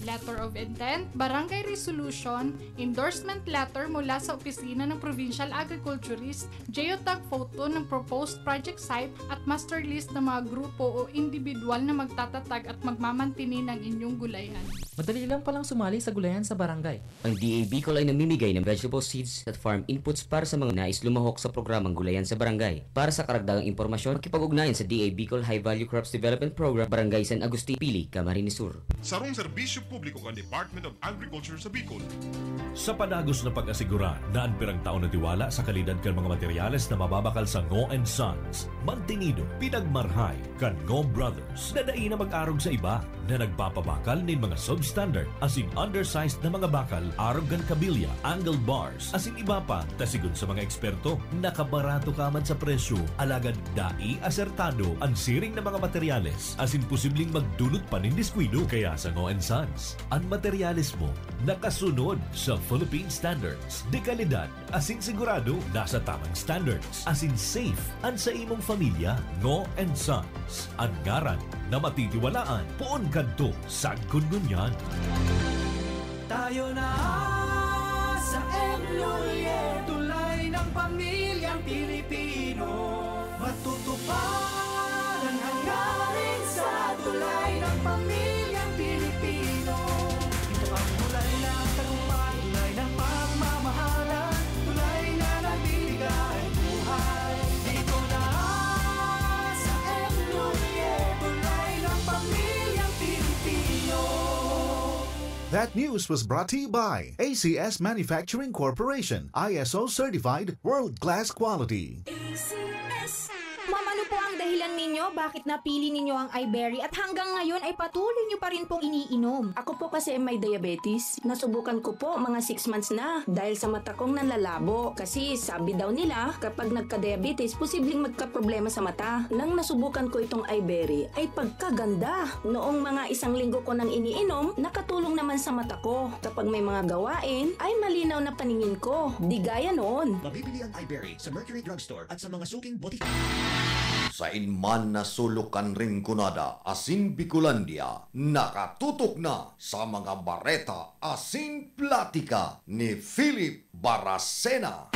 Letter of intent, barangay resolution, endorsement letter mula sa opisina ng provincial agriculturist, geotag photo ng proposed project site, at master list ng mga grupo o individual na magtatatag at magmamantini ng inyong gulayan. Madali lang palang sumali sa Gulayan sa Barangay. Ang D A Bicol ay namimigay ng vegetable seeds at farm inputs para sa mga nais lumahok sa programang Gulayan sa Barangay. Para sa karagdagang impormasyon, makipag-ugnayan sa D A Bicol High Value Crops Development Program, Barangay San Agustin, Pili, Camarines Sur. Sarong serbisyo publiko kan Department of Agriculture sa Bicol. Sa padagos na pag-asigura na an pirang tao natiwala sa kalidad kan mga materyales na mababakal sa Ngo and Sons, mantinido, pinagmarhay kan Ngo Brothers na dai na mag-arog sa iba na nagpapabakal nin mga substandard asin undersized na mga bakal arog kan kabilya, angle bars, asin iba pa, ta sigon sa mga eksperto, nakabarato ka man sa presyo, alagad dai asertado an siring na mga materyales asin posibleng magdulot pa nin diskuido. Kaya sa Ngo and Sons, an materyales mo nakasunod sa Philippine Standards de Calidad asin sigurado nasa tamang standards asin safe an sa imong pamilya. Ngo and Sons, an ngaran na matitiwalaan poon kadto sagkod ngunyan. Tayo na sa M. Lulier, tulay ng pamilyang Pilipino. Matutupad ang hangarin sa tulay ng pamilyang Pilipino. Ito ang tulay ng tagumpay, tulay ng pagmamahalan, tulay na nagbibigay buhay. Dito na sa M. Lulier, tulay ng pamilyang Pilipino. That news was brought to you by A C S Manufacturing Corporation, I S O certified, world-class quality. A C S. Ma'am, ano po ang dahilan ninyo bakit napili ninyo ang iBerry at hanggang ngayon ay patuloy niyo pa rin pong iniinom? Ako po kasi may diabetes. Nasubukan ko po mga six months na dahil sa mata kong nanlalabo. Kasi sabi daw nila, kapag nagka-diabetes, posibleng magkaproblema sa mata. Nang nasubukan ko itong iBerry, ay pagkaganda! Noong mga isang linggo ko nang iniinom, nakatulong naman sa mata ko. Kapag may mga gawain, ay malinaw na paningin ko. Di gaya noon. Mabibili ang iBerry sa Mercury Drugstore at sa mga suking botika. Sain man na sulok kan Rinconada asin Bicolandia, nakatutok na sa mga bareta asin platika ni Philip Baracena.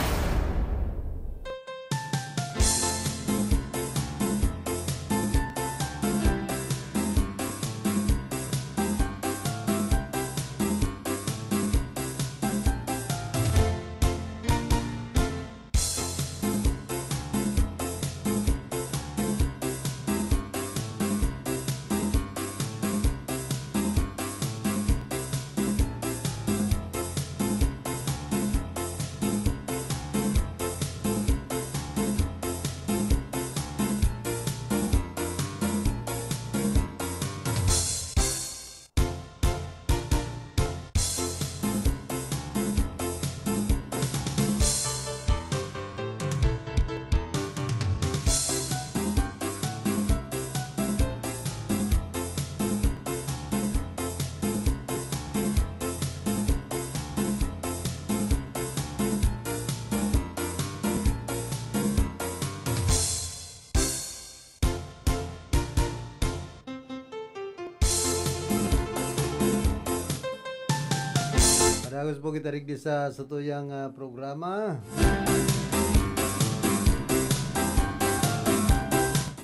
Padagos po kita digdi sa satuyang, ah, programa.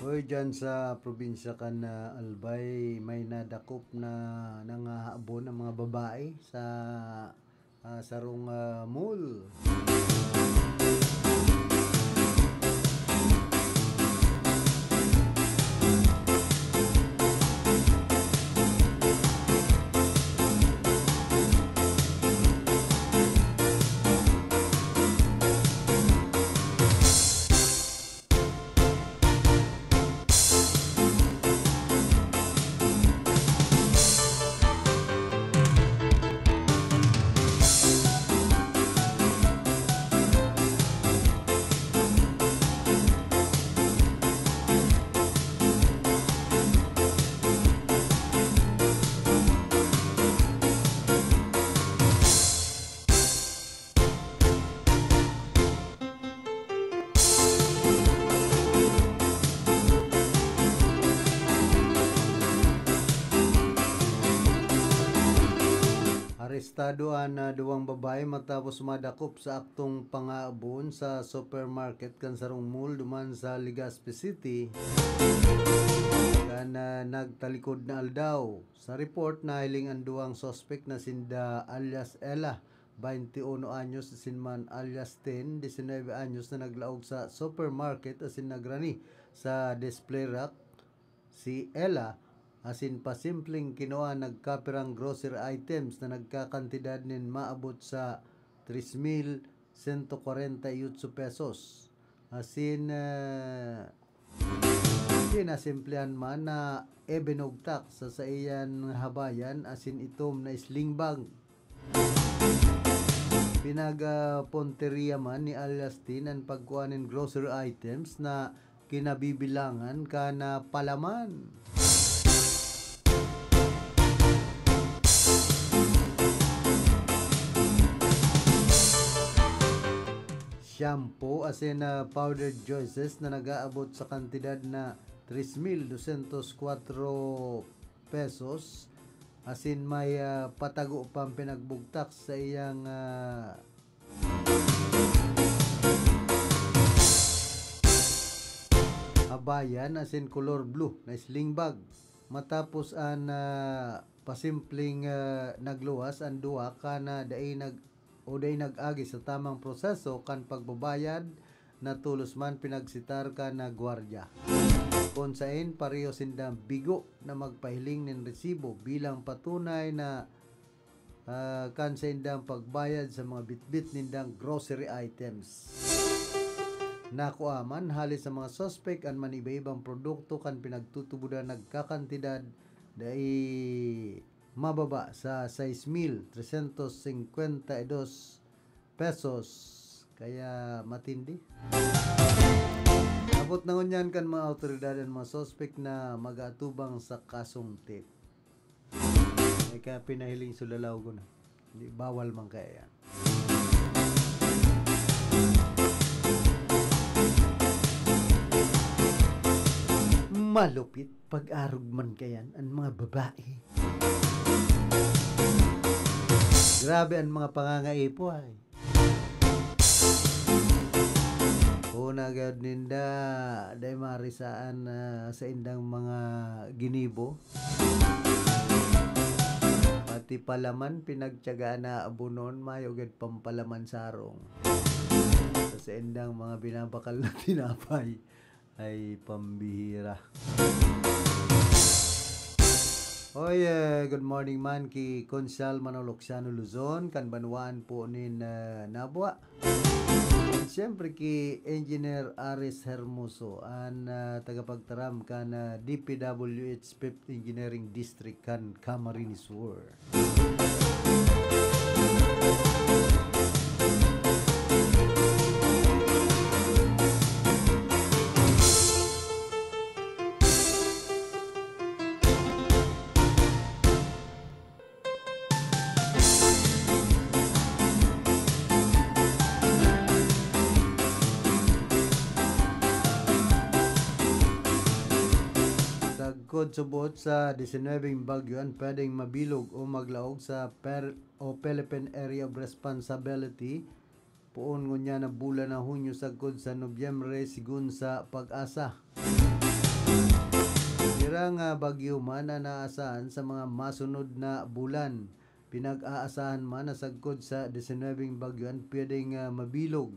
Hoy, dyan sa probinsya kan, ah, Albay, may nadakop na nangahabon ang mga babae sa ah, sarong, ah, mall. Arestado an, ah, duwang babae matapos madakop sa aktong pangaabon sa supermarket kan sarong mall duman sa Legazpi City kan, ah, nagtalikod na aldaw. Sa report, nahiling an duwang suspek na sinda alias Ella, twenty uno anyos, asin man alias Tin, diecinueve anyos, na naglaog sa supermarket asin nagrani sa display rack. Si Ella, asin pasimpleng kinua nagkapirang grocery items na nagkakantidad nin maabot sa tres mil sento kwarenta y otso pesos. Asin, eh, kinasimplehan man na ibinugtak sa saiyan habayan asin itom na sling bag. Pinagpunteriya man ni alias Tin an pagkua nin grocery items na kinabibilangan kan palaman. Shampoo asin, ah, powdered juices na nag-aabot sa kantidad na tres mil dosyentos kwatro pesos, asin may, ah, patago pang pinagbugtak sa iyang, ah, habayan asin kolor blue na sling bag. Matapos an, ah, pasimpleng, ah, nagluwas an duwa kan, ah, dai nag-, o dai nag-agi sa tamang proseso kan pagbabayad, na tolos man pinagsitar kan, ah, gwardiya. Kun saen, pareho sindang bigo na magpahiling nin resibo bilang patunay na, ah, kan saindang pagbayad sa mga bitbit nindang grocery items. Nakua man hali sa mga suspek an maniba-ibang produkto kan pinagtutubodan nagkakantidad dai mababa sa sais mil tresyentos singkwenta y dos pesos. Kaya matindi. Abot na ngunyan kan mga awtoridad an mga suspek na mag-aatubang sa kasong theft. Ay, kaya pinahiling sulalaw ko na. Di, bawal man kaya yan. Malupit pag-arog man kayan an mga babae. Grabe an mga pangangaipo ay. Hona gayod ninda, dai marisaan na saindang mga ginibo. Pati palaman, pinagtiyagaan na abonon, mayo gayod pampalaman sarong. Sa saindang mga binabakal na tinapay. Ay, pambihira. Oy, eh, good morning man ki Konsehal Manolo Xiano Luzon, kan banwaan po nin, eh, Nabua. Siyempre, ki Engineer Aris Hermoso, an, ah, tagapagtaram kan, ah, D P W H Fifth Engineering District kan Camarines Sur. Sagkod subot sa disinwebeng bagyo an pwedeng mabilog o maglaog sa per-, o Philippine Area of Responsibility, poon ngunyan na bulan na Hunyo sagkod sa Nobyembre, sigon sa PAGASA. Pira nga bagyo man an naasahan sa mga masunod na bulan. Pinag-aasahan man na sagkod sa disinwebeng bagyo an pwedeng, ah, mabilog,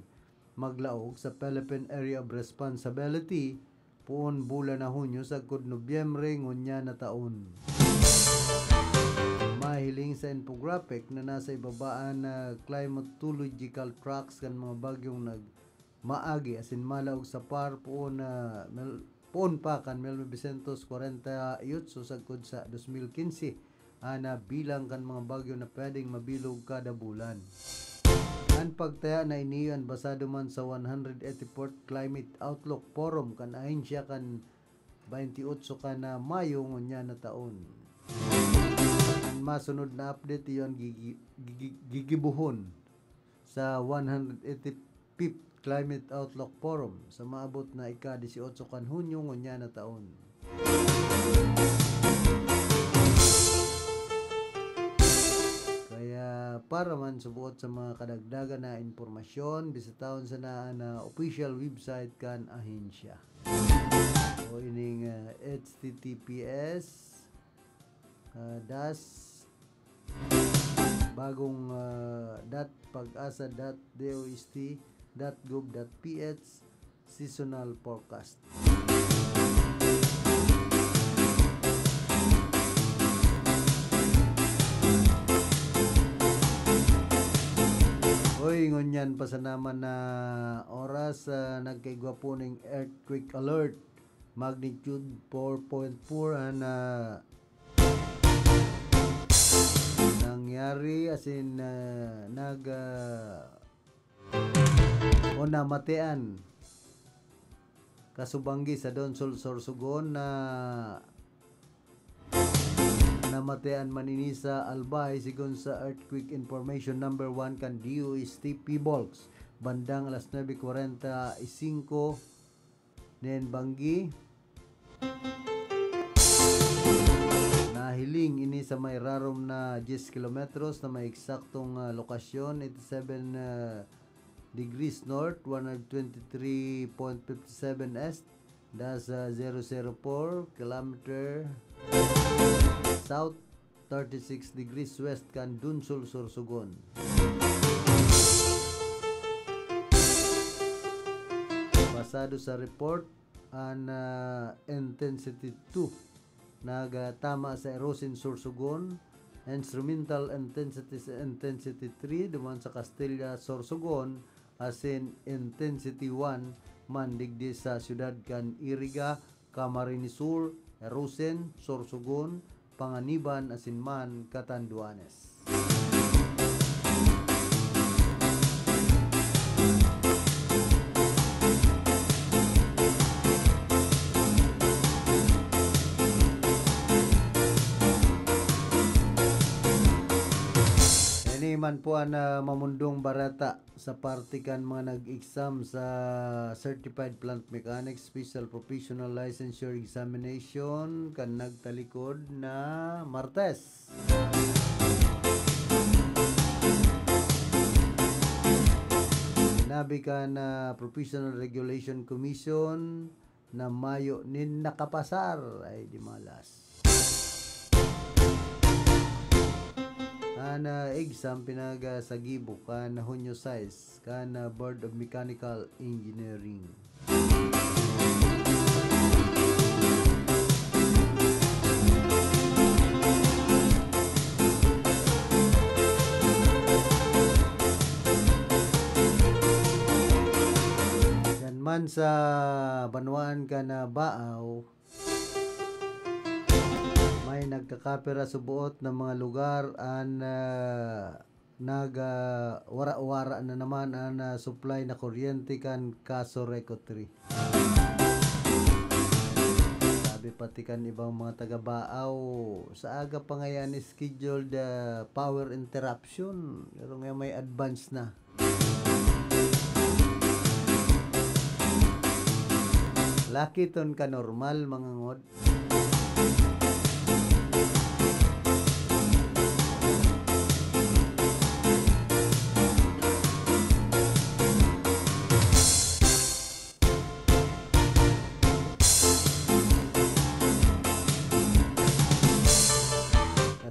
maglaog sa Philippine Area of Responsibility, poon bulan na Hunyo sagkod Nobyembre ngunyan na taon. Mahiling sa infographic na nasa ibabaan na climatological tracks kan mga bagyong nag-, maagi asin malaog sa par poon na mil-, poon pa kan mil novecientos kwarenta y otso sagkod sa dos mil quince, ana bilang kan mga bagyo na pwedeng mabilog kada bulan. An pagtaya na ini an basado man sa one hundred eighty-fourth Climate Outlook Forum kan ahensya kan twenty-eight kan, ah, Mayo ngunyan na taon. An masunod na update iyo an gigi-, gigi-, gigibohon sa one hundred eighty-fifth Climate Outlook Forum sa maabot na ika-dieciocho kan Hunyo ngunyan na taon. Kaya Para man sa buot sa mga kadagdagan na impormasyon, bisitahon sana an, ah, official website kan ahensya. O ining, ah, H T T P S, ah, dash bagong, ah, dot pag-asa dot D O S T dot gov dot P H seasonal forecast. Oy, ngunyan pa sana man na oras, ah, nagkaigwa po ning earthquake alert. Magnitude four point four an, ah, nangyari, as in, ah, nag, ah, o namatean. Kasubanggi sa Donsol, Sorsogon na namatean man ini sa Albay, sigon sa Earthquake Information Number One kan D O S T PHIVOLCS, bandang alas nuebe kwarenta y singko nin banggi. Nahiling ini sa may rarom na diyes kilometros na may eksaktong, ah, lokasyon, eighty-seven, ah, degrees north, one hundred twenty-three point fifty-seven east, das, ah, zero zero four kilometer south, thirty-six degrees west kan Donsol, Sorsogon. Basado sa report, an, ah, intensity two nagatama sa Erosin, Sorsogon, instrumental intensity sa intensity three duman sa Castilla, Sorsogon, asin intensity one man digdi sa siyudad kan Iriga, Camarines Sur, Erosin, Sorsogon, Panganiban asin man Catanduanes. Ini man po an, ah, mamundong bareta sa parte kan mga nag-exam sa Certified Plant Mechanic Special Professional Licensure Examination kan nagtalikod na Martes. Sinabi kan, ah, Professional Regulation Commission na mayo nin nakapasar. Ay, di malas. An, ah, exam pinagasagibo kan Hunyo sais kan, ah, Board of Mechanical Engineering. Diyan man sa banwaan kan Baaw, may nagkakapira suboot na mga lugar an, ah, nag, ah, wara-wara na naman an, ah, supply na kuryente kan Casureco three. Sabi pati kan ibang mga taga Baaw, sa aga pa ngayan scheduled, ah, power interruption. Pero ngayon may advance na. Laki ton ka normal, mga ngod.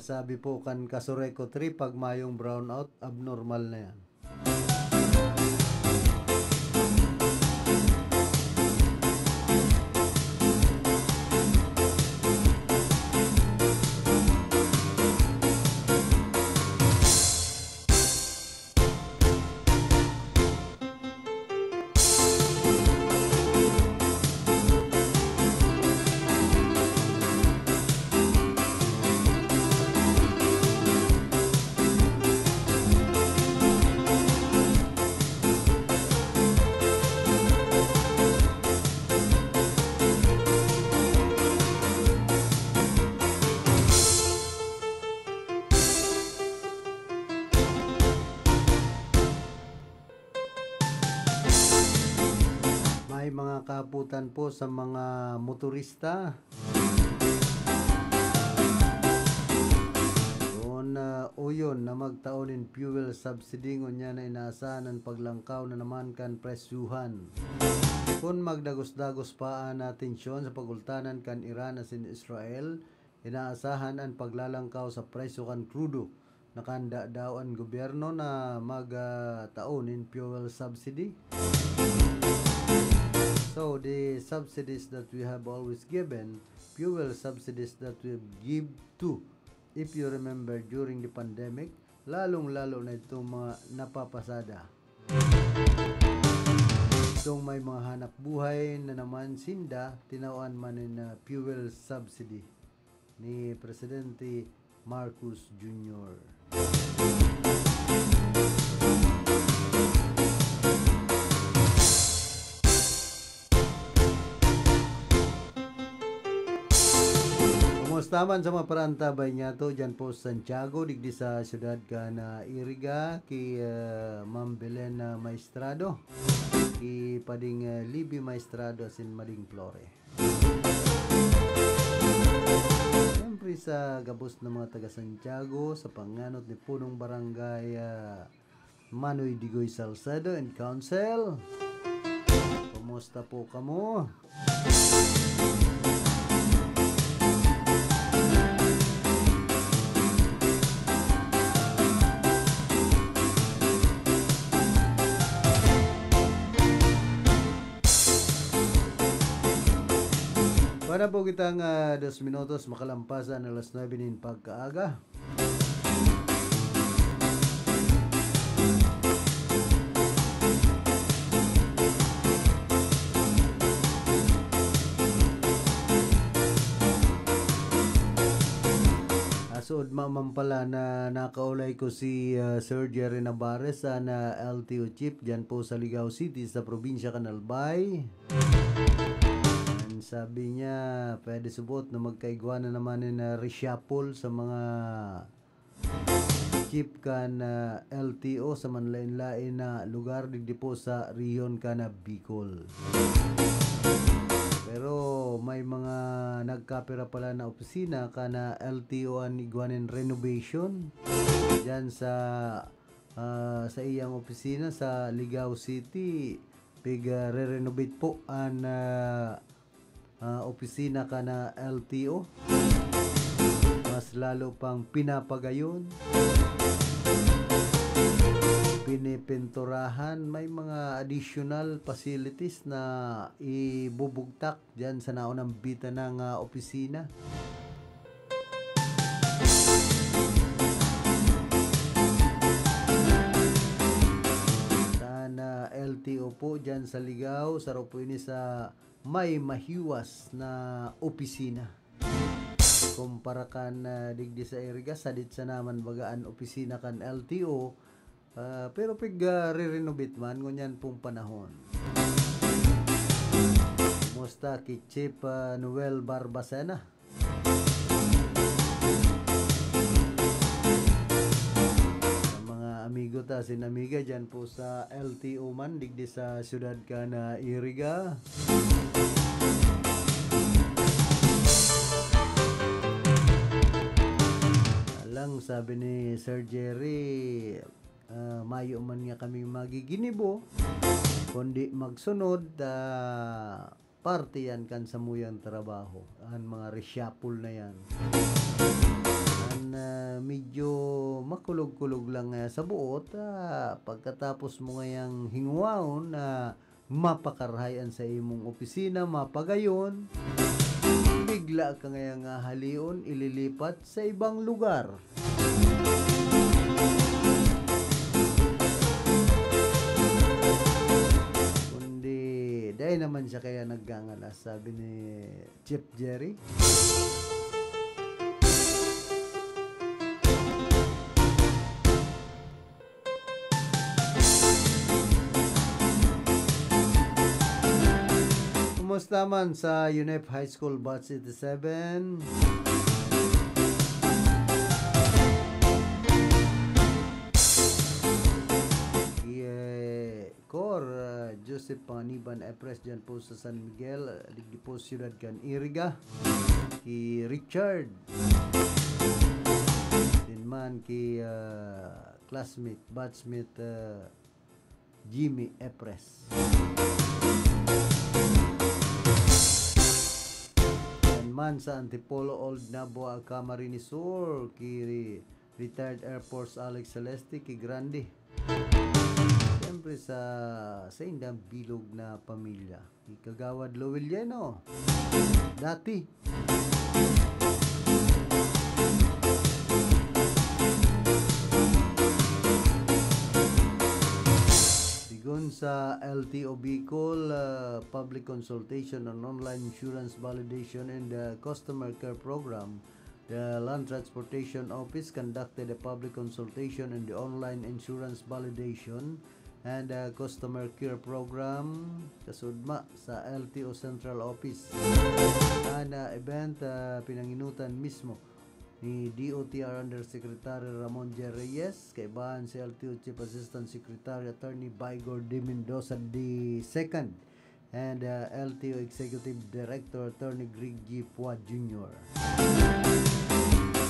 Nasabi po kan Casureco three, pag mayong brownout, abnormal na yan. May mga kahapotan po sa mga motorista. Yun. na uyon na magtao nin fuel subsidy, ngunyan na inaasahan an paglangkaw na naman kan presyuhan. Kun magdagos-dagos pa an tensyon sa pagultanan kan Iran asin Israel, inaasahan an paglalangkaw sa presyo kan krudo. Nakahanda daw an gobyerno na mag, ah, tao nin fuel subsidy. So, the subsidies that we have always given, fuel subsidies that we give to, if you remember, during the pandemic, lalong-lalo na itong mga napapasada. Itong may mga hanap buhay na naman sinda, tinawan man nin, ah, fuel subsidy ni Presidente Marcos Junior. Kumusta man sa mga parantabay niyato dyan po sa Santiago, digdi sa siyudad kan Iriga, ki, ah, Ma'am Belen, ah, Maestrado, ki Pading, ah, Libby Maestrado, asin Mading Flore. Siyempre, sa gabos na mga taga Santiago, sa panganot ni Punong Barangay, ah, Manoy Digoy Salcedo and Council, kumusta po kamo? Para po kitang, ah, dos minutos makalampas an alas nuebe nin pagkaaga. Asood man pala na nakaulay ko si, ah, Sir Jerry Navarez, an, ah, L T O chief dyan po sa Ligao City, sa probinsya kan Albay. An sabi niya, pwede subot na magkaigwa na naman nin, ah, reshuffle sa mga chief kan, ah, L T O sa manlaen-laen na lugar digdi po sa rehiyon kan, ah, Bicol. Pero may mga nagkapira pala na opisina kan, ah, L T O an igwa nin renovation. Diyan sa, ah, sa iyang opisina sa Ligao City, pig, ah, re-renovate po an, ah, ah, opisina kan L T O. Mas lalo pang pinapagayon, pinipinturahan, may mga additional facilities na ibubugtak diyan sa naunang bita ng, ah, opisina. Sa, ah, L T O po diyan sa Ligao, saro po ini sa may mahiwas na opisina. Kumpara kan, ah, digdi sa Iriga, sadit sana man baga an opisina kan L T O, ah, pero pig, ah, re-renovate man, ngunyan pong panahon. Kumusta ki Chief, ah, Noel Barbacena? Sa mga amigo ta, sin amiga dyan po sa L T O man, digdi sa siyudad kan Iriga. Alang, sabi ni Sir Jerry, ah, mayo man nga kami magiginibo, kundi magsunod, ah, parte yan kan samuyang trabaho, an mga reshuffle na yan. An, ah, medyo makulog-kulog lang nga sa buot, ah, pagkatapos mo ngayang hingwaon na mapakarahay an sa imong opisina, mapagayon, bigla ka ngayang hahalion, ililipat sa ibang lugar. Kundi, dai naman siya kaya naggangalas, sabi ni Chief Jerry. Kumusta man sa UNEP High School Batch eighty-seven? Yeah. Cor, ah, Joseph Panganiban Epres, dyan po sa San Miguel, ah, digdi po siyudad kan Iriga. Ki Richard. Din man ki, ah, classmate, batchmate, ah, Jimmy Epres. Yan man sa Antipolo, Old Nabua, Camarines Sur, ki retired Air Force Alex Celeste, ki Grande. Siyempre sa, sa indang bilog na pamilya. Kagawad Lowell Yeno. Dati. Sigon sa L T O Bicol, ah, public consultation on online insurance validation and the customer care program, the Land Transportation Office conducted a public consultation on the online insurance validation and, ah, customer care program kasudma sa L T O Central Office. An, ah, event, ah, pinanginutan mismo ni D O T R Undersecretary Ramon J. Reyes, kaibahan si L T O Chief Assistant Secretary Attorney Baigor D. Mendoza the second, and, uh, L T O Executive Director Attorney Greg G. Pua Junior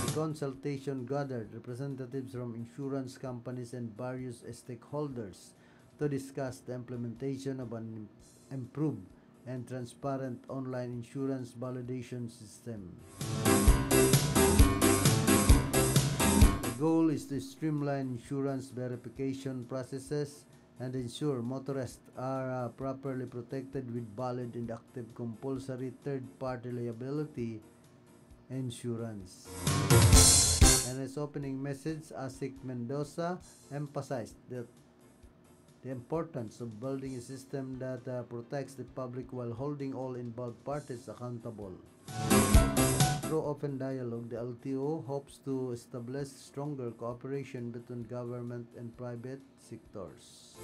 The consultation gathered representatives from insurance companies and various stakeholders to discuss the implementation of an improved and transparent online insurance validation system. The goal is to streamline insurance verification processes and ensure motorists are, uh, properly protected with valid and active compulsory third-party liability insurance. In his opening message, ASIC Mendoza emphasized that the importance of building a system that, uh, protects the public while holding all involved parties accountable. Through open dialogue, the L T O hopes to establish stronger cooperation between government and private sectors.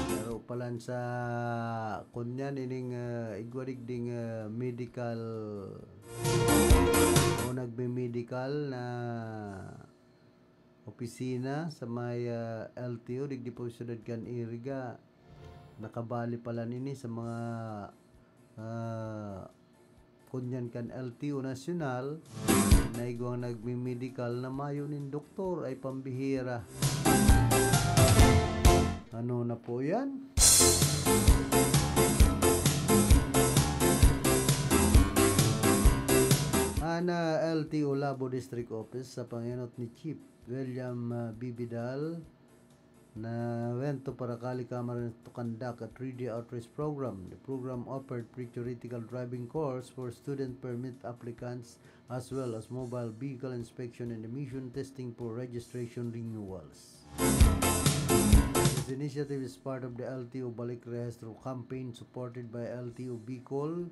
Pero palan sa kunyan ining, ah, igwa digding, ah, medical o nagme-medical na opisina sa may, ah, L T O, digdi po siyudad kan Iriga. Nakabali pala nini sa mga, ah, kunyan kan L T O Nasyonal, na igwang nagmi-medical na mayo nin doktor ay pambihira. Ano na po yan? An, ah, L T O Labo District Office sa pangenot ni Chief William, ah, Bibidal, na went to Paracali, Camarines to conduct a three-day outreach program. The program offered pre-theoretical driving course for student permit applicants as well as mobile vehicle inspection and emission testing for registration renewals. This initiative is part of the L T O Balik Rehistro campaign supported by L T O Bicol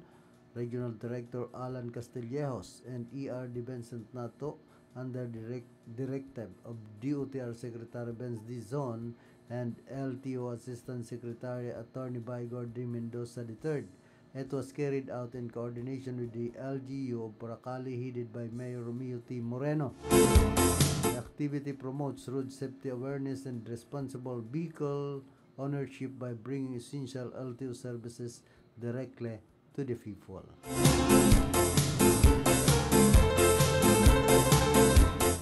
Regional Director Alan Castillejos and E R D Vincent Nato under direct-, directive of D O T R Secretary Benz Dizon and L T O Assistant Secretary Attorney Baigor D. Mendoza the third. It was carried out in coordination with the L G U of Paracali, headed by Mayor Romeo T. Moreno. The activity promotes road safety awareness and responsible vehicle ownership by bringing essential L T O services directly to the people.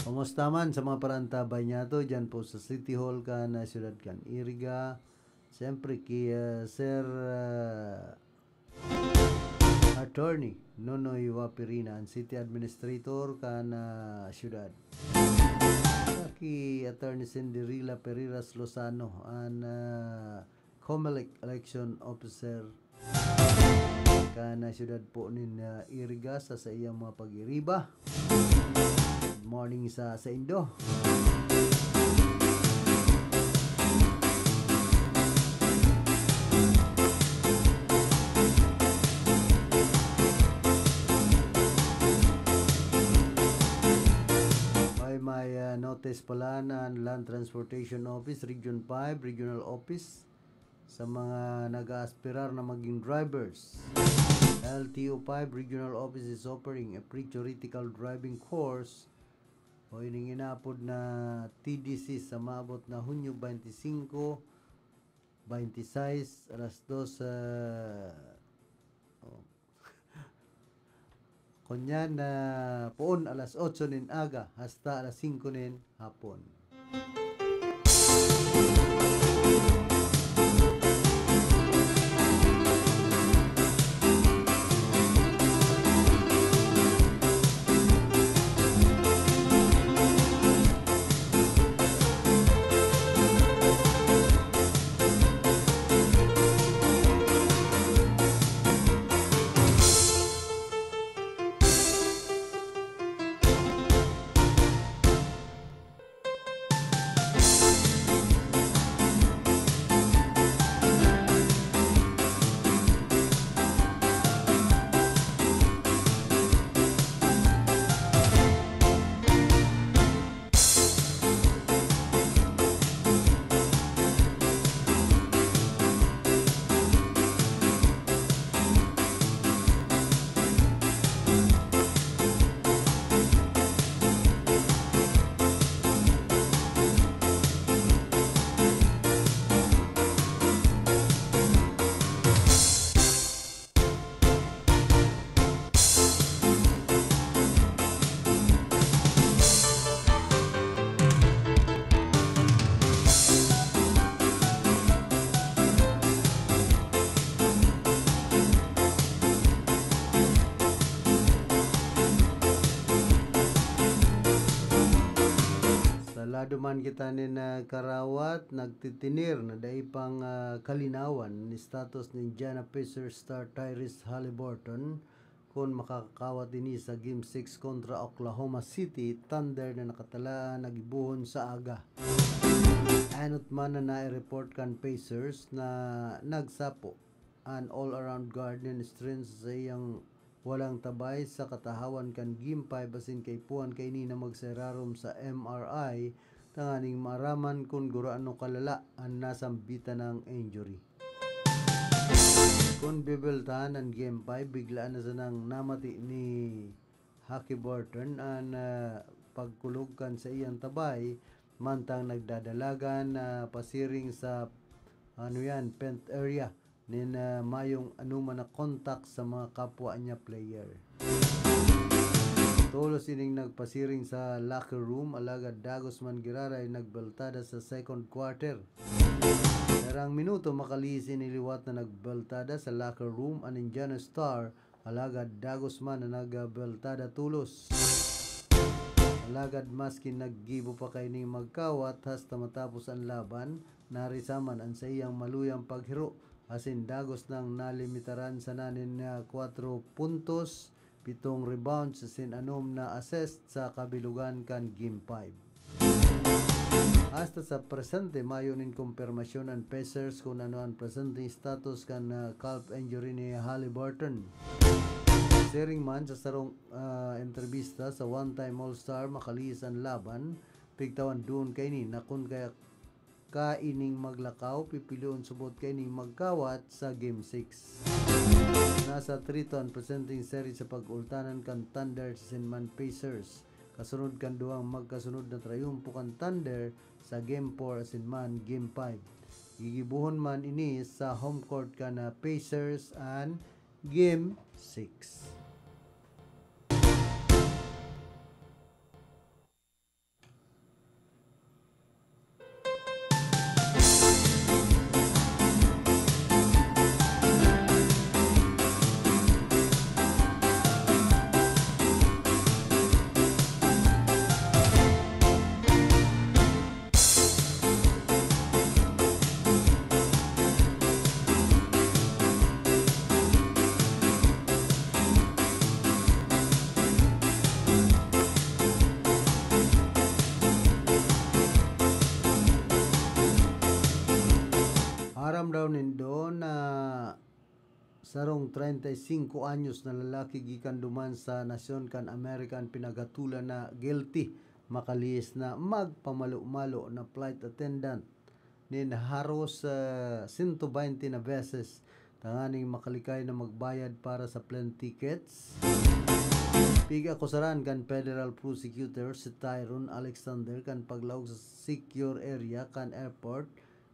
Kumusta man sa mga parantabay niyato dyan po sa City Hall kan, ah, siyudad kan Iriga? Siyempre, ki, ah, Sir, ah, Attorney Nonoy Wapirina, an City Administrator kan, ah, siyudad. Ki Attorney Cinderella Pereiras Lozano, an, ah, Comelec Election Officer kan, ah, siyudad po nin, ah, Iriga sa saiyang mga pag-iriba. Good morning sa saindo. May, may, ah, notice pala ng Land Transportation Office, Region five, Regional Office, sa mga nag-aaspirar na maging drivers. L T O five Regional Office is offering a free theoretical driving course o ining inapod na T D C sa maabot na Hunyo twenty-five, twenty-six, alas dos, ah, oh. Kunyan na poon alas otso nin aga hasta alas singko nin hapon. Sa lado man kita nin, ah, karawat, nagtitinir na dai pang, ah, kalinawan ni status ni Indiana Pacers star Tyrese Haliburton kun makakakawat ini sa Game six kontra Oklahoma City Thunder na nakatalaan na gibohon sa aga. Anot man na nai-report kan Pacers na nagsapo an all-around guard nin strain sa saiyang walang tabay sa katahawan kan Game five asin kaipuhan kaini na magsararom sa M R I tanganing maaraman kun gurano kalala an nasambitan nang injury. Kun bibeltahan an Game five, biglaan na sanang namati ni Haliburton an, ah, pagkulog kan saiyang tabay, mantang nagdadalagan na pasiring sa, ano yan, paint area nin, ah, mayong anoman na kontak sa mga kapwa niya player. Tolos ining nagpasiring sa locker room, alagad dagos man giraray nagbeltada sa second quarter. Sarang minuto makalihis ini liwat na nagbeltada sa locker room an Indiana Star, alagad dagos man na nagbeltada tolos. Alagad maski naggibo pa kaining magkawat hasta matapos an laban, narisa man an saiyang maluyang paghiro asin dagos nang nalimitaran sana nin, ah, kwatro puntos, pitong rebounds asin anom na assist sa kabilugan kan Game five. Hasta sa presente, mayo nin kompermasyon an Pacers kun ano an presenteng status kan, ah, calf injury ni Haliburton. Siring man sa sarong, ah, entrebista sa one-time All-Star, makalihis an laban, pigtawan duon kaini na kun kaya kaining maglakaw, pipilion subot kaining magkawat sa Game six. Nasa three two an presenteng seri sa pag-ultanan kan Thunder asin man Pacers. Kasunod kan duwang magkasunod na trayumpo kan Thunder sa Game four asin man Game five. Gigibohon man ini sa home court kan, ah, Pacers an Game six. Aram daw nindo na sarong treinta y cinco anyos na lalaki gikan duman sa nasyon kan Amerika an pinaghatolan na guilty makalihis na magpamalo-malo na flight attendant nin haros, ah, sento beinte na beses, tanganing makalikay na magbayad para sa plane tickets. Pig-akusaran kan federal prosecutor si Tyrone Alexander kan paglaog sa secure area kan airport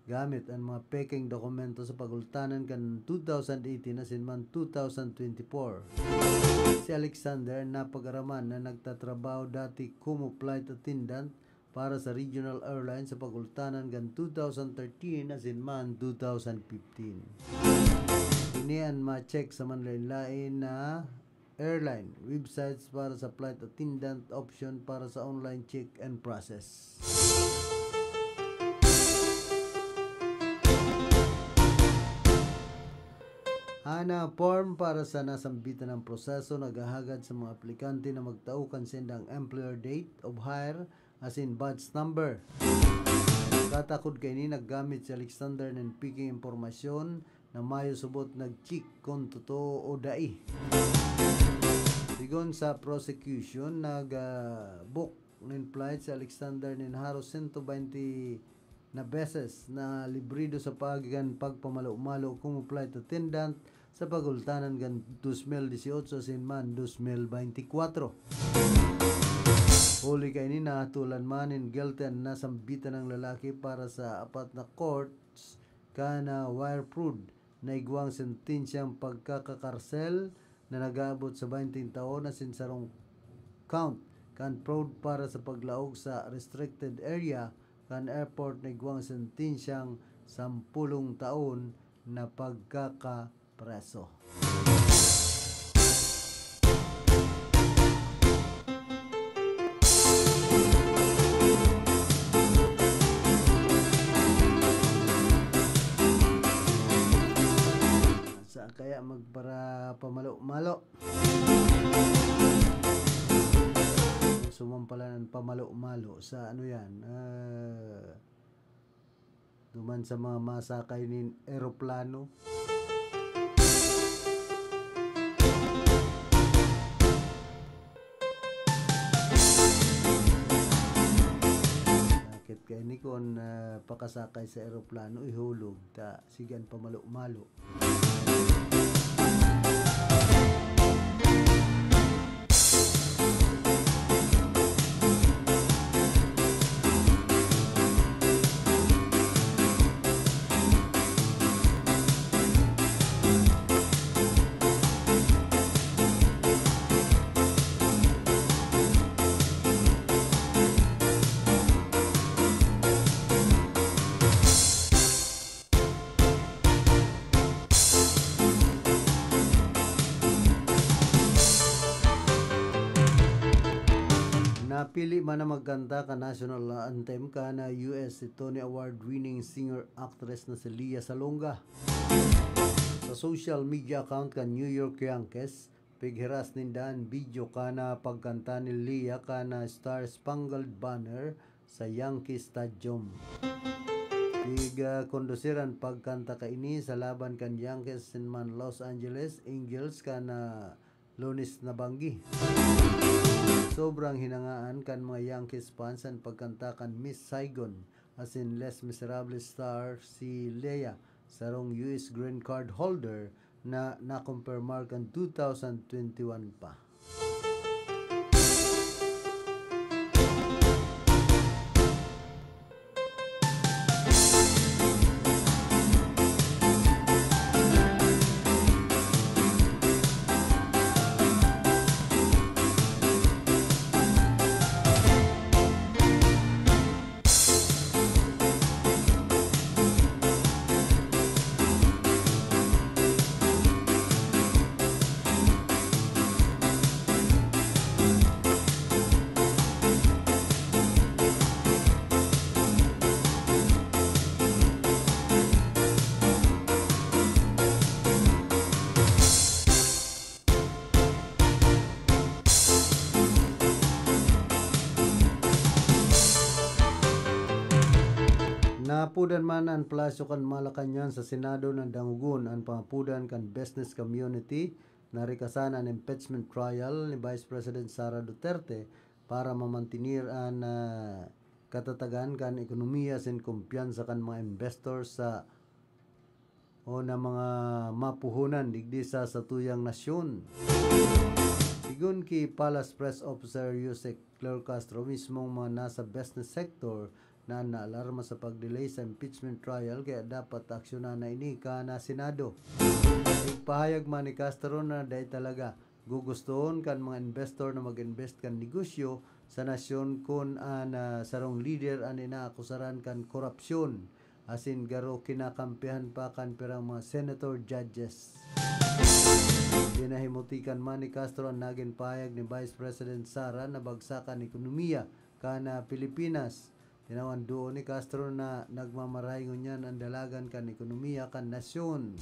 gamit an mga pekeng dokumento sa pagultanan kan two thousand eighteen asin man two thousand twenty-four. Si Alexander napag-araman na nagtatrabaho dati komo flight attendant para sa regional airline sa pagultanan kan two thousand thirteen asin man two thousand fifteen. Ini an ma-check sa manlain-lain na airline websites para sa flight attendant option para sa online check and process. Ana form para sa nasambitan ng proseso naghahagad sa mga aplikante na magtao kan sendang employer date of hire asin badge number. Katakod kaini naggamit si Alexander nin piking impormasyon na mayo subot nag-check kun totoo o dai. Sigon sa prosecution, nag-book nin flight si Alexander nin haros sento baynte na beses na librido sa paagi kan pagpamalo-malo komo flight attendant sa pagultanan kan dos mil dieciocho asin man dos mil baynte kwatro. Huli kaini, nahatolan man nin guilty an nasambitan na lalaki para sa apat na counts kan wire fraud na igwang sentensyang pagkakakarsel na nag-aabot sa baynte taon asin sarong count kan fraud para sa paglaog sa restricted area kan airport na igwang sentensyang sampolong taon na pagkakapreso. Sa kaya magpara pamalo-malo. Sumampalan ang pamalo-malo sa ano yan, ah, duman sa mga masakay nin eroplano. Sakit kaini kun, ah, pakasakay sa eroplano, ihulog ta, sige an pamalo-malo. Napili man na magkanta kan national anthem kan U S si Tony Award-winning singer-actress na si Lea Salonga. Sa social media account kan New York Yankees, pighiras ninda an video kan pagkanta ni Lea kan Star Spangled Banner sa Yankee Stadium. Pig-, ah, kondusir an pagkanta kaini sa laban kan Yankees asin man Los Angeles Angels kan, ah, Lunes na banggi. Sobrang hinangaan kan mga Yankees fans an pagkanta kan Miss Saigon asin Les Miserables star si Lea, sarong U S green card holder na nakumpirmar kan two thousand twenty-one pa. Naapodan man an Palasyo kan Malacañang sa Senado na dangogon an pangapodan kan business community na rikasan an impeachment trial ni Vice President Sara Duterte para mamantenir an, ah, katatagan kan ekonomiya asin kumpiyansa kan mga investor sa o na mga mapuhunan digdi sa satuyang nasyon. Sigon ki Palace Press Officer Yusek Claire Castro, mismong mga nasa business sector na naalarma sa pag-delay sa impeachment trial, kaya dapat aksyonan na ini kan Senado. Igpahayag man ni Castro na dai talaga gugustohon kan mga investor na mag-invest kan negosyo sa nasyon kun an, ah, sarong lider an inaakusaran kan korupsyon, asin garo kinakampihan pa kan pirang mga senator judges. Pinahimuti kan man ni Castro an nagin pahayag ni Vice President Sara na bagsak an ekonomiya kan, ah, Pilipinas. Tinawan duon ni Castro na nagmamarahay ngunyan an dalagan kan ekonomiya kan nasyon.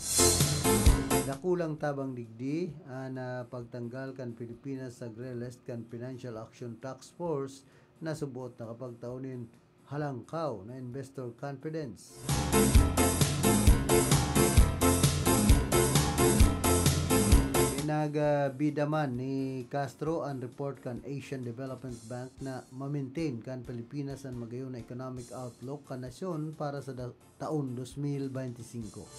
Dakulang tabang digdi an, ah, pagtanggal kan Pilipinas sa grey list kan Financial Action Task Force na subot nakapagtao nin halangkaw na investor confidence. Pinagbida man ni Castro an report kan Asian Development Bank na ma-maintain kan Pilipinas an magayon na economic outlook kan nasyon para sa da-, taon dos mil benti singko.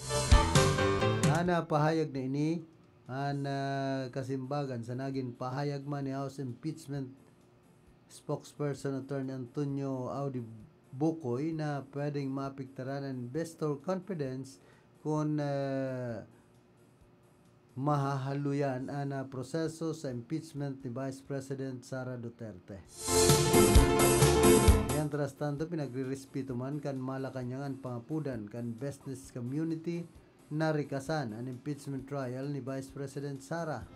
An, ah, pahayag na ini an, ah, kasimbagan sa nagin pahayag man ni House Impeachment Spokesperson Attorney Antonio Audi Bucoy na pwedeng maapektaran an investor confidence kun, ah, mahahaloyan an, ah, proseso sa impeachment ni Vice President Sara Duterte. Mientras tanto, pinagrerespeto man kan Malacañang an pangapodan kan business community na rikasan an impeachment trial ni Vice President Sara.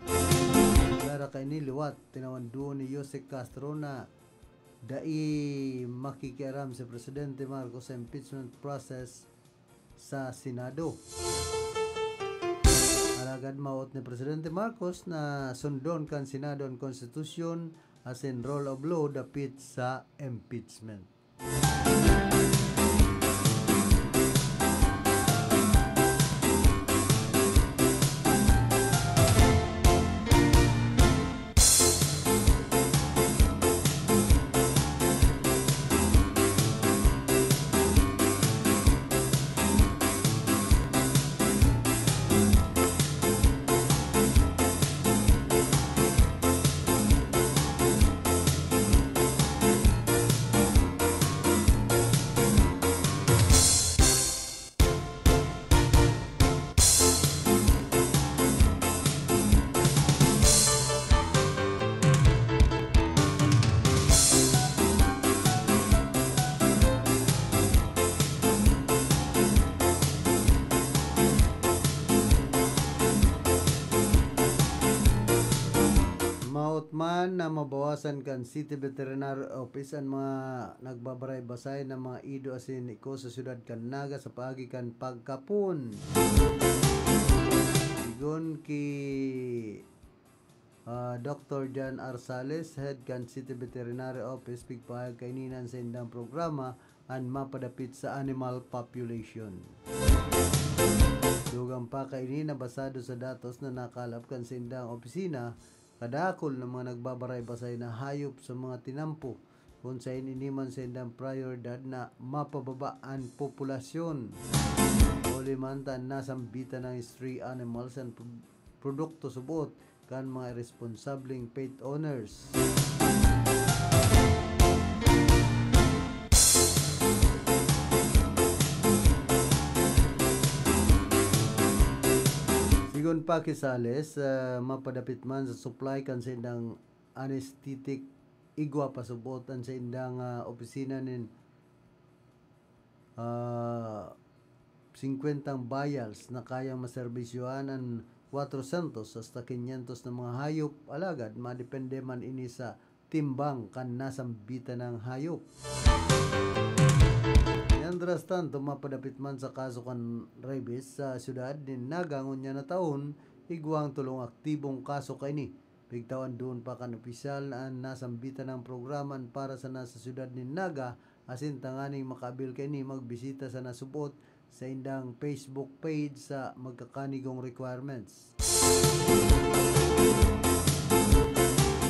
Pero kaini liwat, tinawan duon ni Yusek Castro na dai makikiaram si Presidente Marcos sa impeachment process sa Senado. Alagad mawot ni Presidente Marcos na sundon kan Senado an konstitusyon asin rule of law dapit sa impeachment. Mawot man na mabawasan kan City Veterinary Office an mga nagbabaray-basay na mga ido asin iko sa siyudad kan Naga sa paagi kan pagkapon. Sigon ki, ah, Doktor Jan Arsales, head kan City Veterinary Office, pigpahayag kaini na an saindang programa an mapadapit sa animal population. Dugang pa kaini na basado sa datos na nakalap kan saindang opisina, kadakul na mga nagbabaray-basay na hayop sa mga tinampo, kun saen ini man saindang prioridad na mapababa an populasyon. Huli man ta an nasambitan na stray animals an pro-, produkto subot kan mga iresponsableng pet owners. Sigon pa ki Sales, ah, mapadapit man sa supply kan saindang anesthetic igwa, pasubot an saindang, ah, opisina nin, ah, singkwentang vials na kayang maserbisyohan an kwatrosyentos hasta kinyentos na mga hayop, alagad madepende man ini sa timbang kan nasambitan nang hayop. Mientras tanto, mapadapit man sa kaso kan rabies sa siyudad nin Naga ngunyan na taon, igwang tolong aktibong kaso kaini. Pigtawan duon pa kan opisyal na an nasambitan nang programa an para sana sa siyudad nin Naga, asin tanganing makaabil kaini, magbisita sana subot saindang Facebook page sa magkakanigong requirements.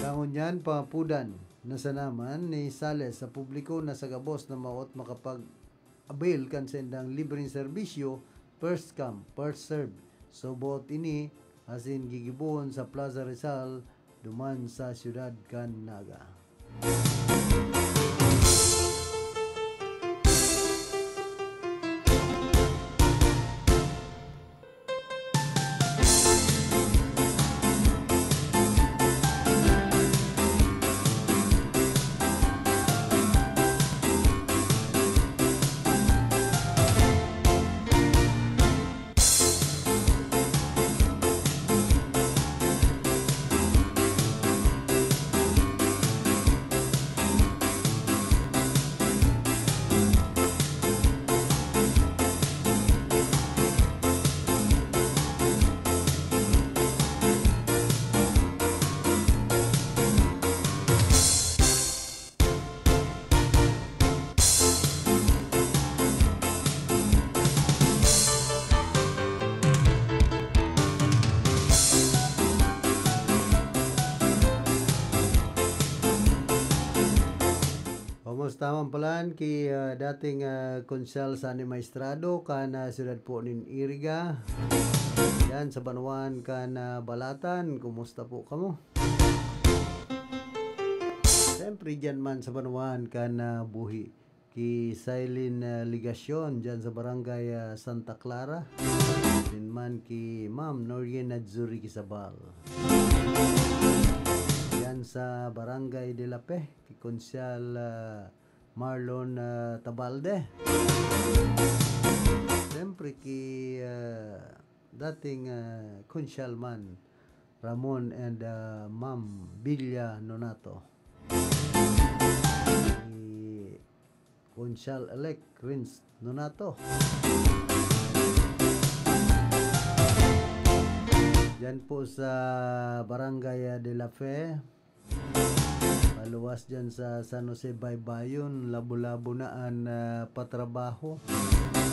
Dangon niyan, pangapudan na sana man ni Sales sa publiko na sa gabos na mawot makapag-abil kan saindang libreng serbisyo first come, first serve. So, boot ini asin gigibohon sa Plaza Rizal, duman sa siyudad kan Naga. Kumusta man palan ki, ah, dating, ah, konsyal sa Ani Maestrado kan, ah, siyudad po nin Iriga, yan sa banwaan kan, ah, Balatan. Kumusta po kamo? Siyempre, diyan man sa banwaan kan, ah, buhi. Ki Silene, ah, Legacion, diyan sa barangay, ah, Santa Clara. Din man ki Ma'am Norian Nadzuri Quizabal. Diyan sa barangay De La Fe, ki Konsyal, ah, Marlon, ah, Tabalde. Siyempre, ki, ah, dating, ah, Konsyal man, Ramon and, ah, Ma'am Villa Nonato. Ni Konsyal-elect Renz Nonato. Diyan po sa Barangay, ah, De La Fe, paluwas diyan sa San Jose Baybayon, labo-labo na an, ah, patrabaho.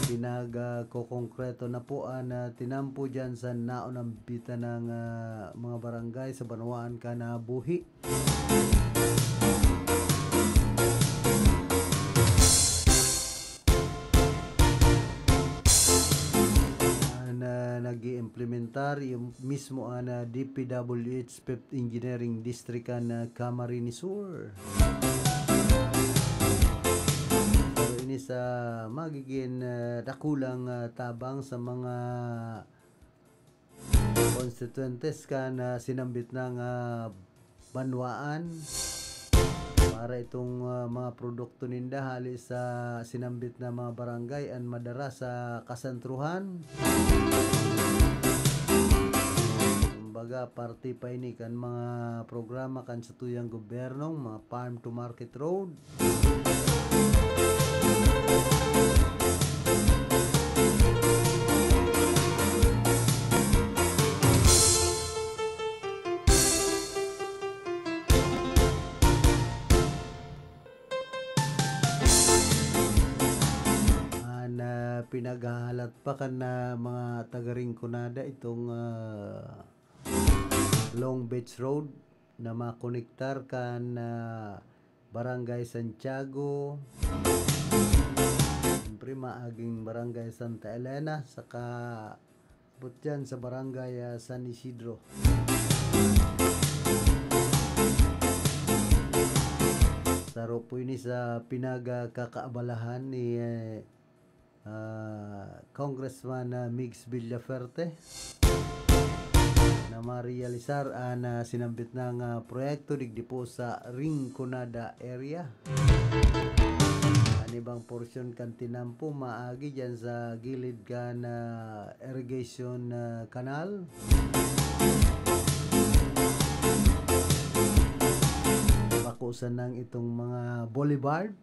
Pinag, ah, kokongkreto na po an, ah, tinampo diyan sa naunambitan ng, ah, mga barangay sa banwaan kan, ah, buhi. An, ah, nag-iimplementar yung mismo an, ah, D P W H Fifth Engineering District kan, ah, Camarines Sur. Pero ini sa magiging, ah, dakulang, ah, tabang sa mga konstituyentes kan, ah, sinambit na nga banwaan para itong, ah, mga produkto ninda hali sa sinambit na mga barangay an madara sa kasentruhan. Kumbaga, parte pa ini kan mga programa kan satuyang gobyernong mga farm to market road. Ah, na pinaghahalat pa kan, ah, mga taga Rinconada itong, ah, Long Beach Road na makonektar kan, ah, Barangay Santiago, siyempre, maaging Barangay Santa Elena, saka abot dyan sa Barangay, ah, San Isidro. Saro po ini sa pinagkakaabalahan ni, eh, ah, Congressman, ah, Migs Villafuerte na marealisar an, ah, sinambit na nga proyekto digdi po sa Rinconada area. An ibang porsyon kan tinampo maagi dyan sa gilid kan, ah, irrigation, ah, canal. Bako sanang itong mga boulevard.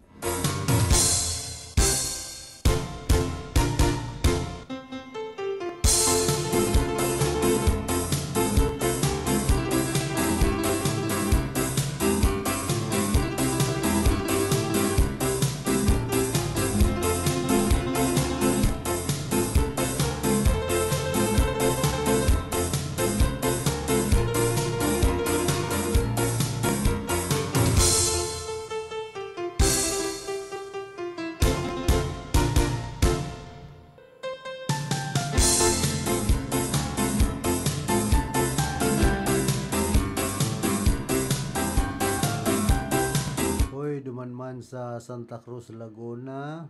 Sa Santa Cruz, Laguna,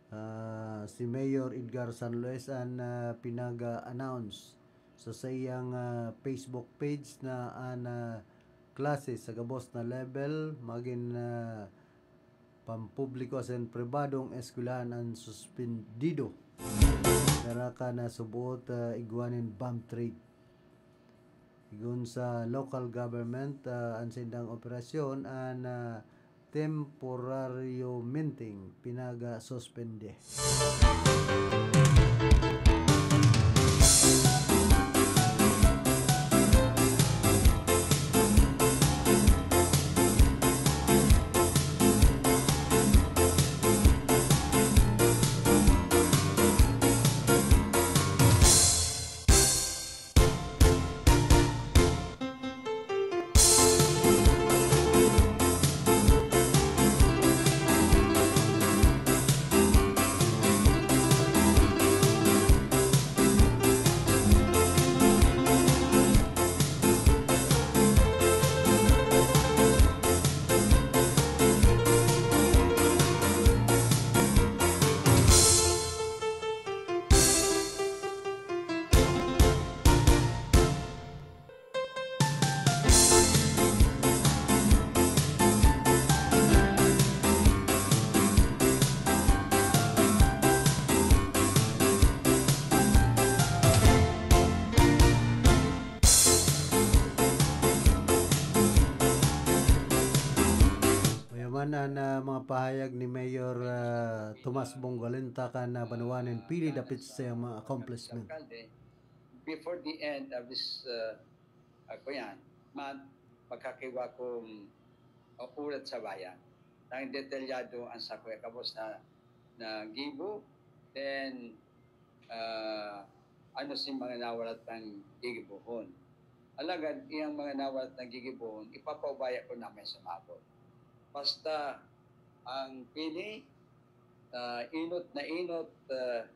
ah, si Mayor Edgar San Luis an, ah, pinag-announce sa saiyang, ah, Facebook page na an, ah, klase sa gabos na level, magin, ah, pampubliko asin pribadong eskwelahan an suspendido. Dara ka na subuot, ah, igwa nin bomb threat. Igon sa local government, ah, an sindang operasyon an, ah, temporaryomenteng pinagasuspende. Mayaman an, ah, mga pahayag ni Mayor, ah, Tomas Bong Galenta kan, ah, banwaan nin Pili dapit sa iyang mga accomplishment. Alkalde, before the end of this, uh, uh, kuyan, month, magkakaigwa kong, uh, urat sa bayan. Nang detalyado ang sakuya kabos na, na gibo, then, uh, ano si mga nawalat ng gigibohon. Alagad, iyang mga nawalat ng gigibohon, ipapaubaya ko na may sumabot. Basta ang Pili, ah, inot na inot, ah,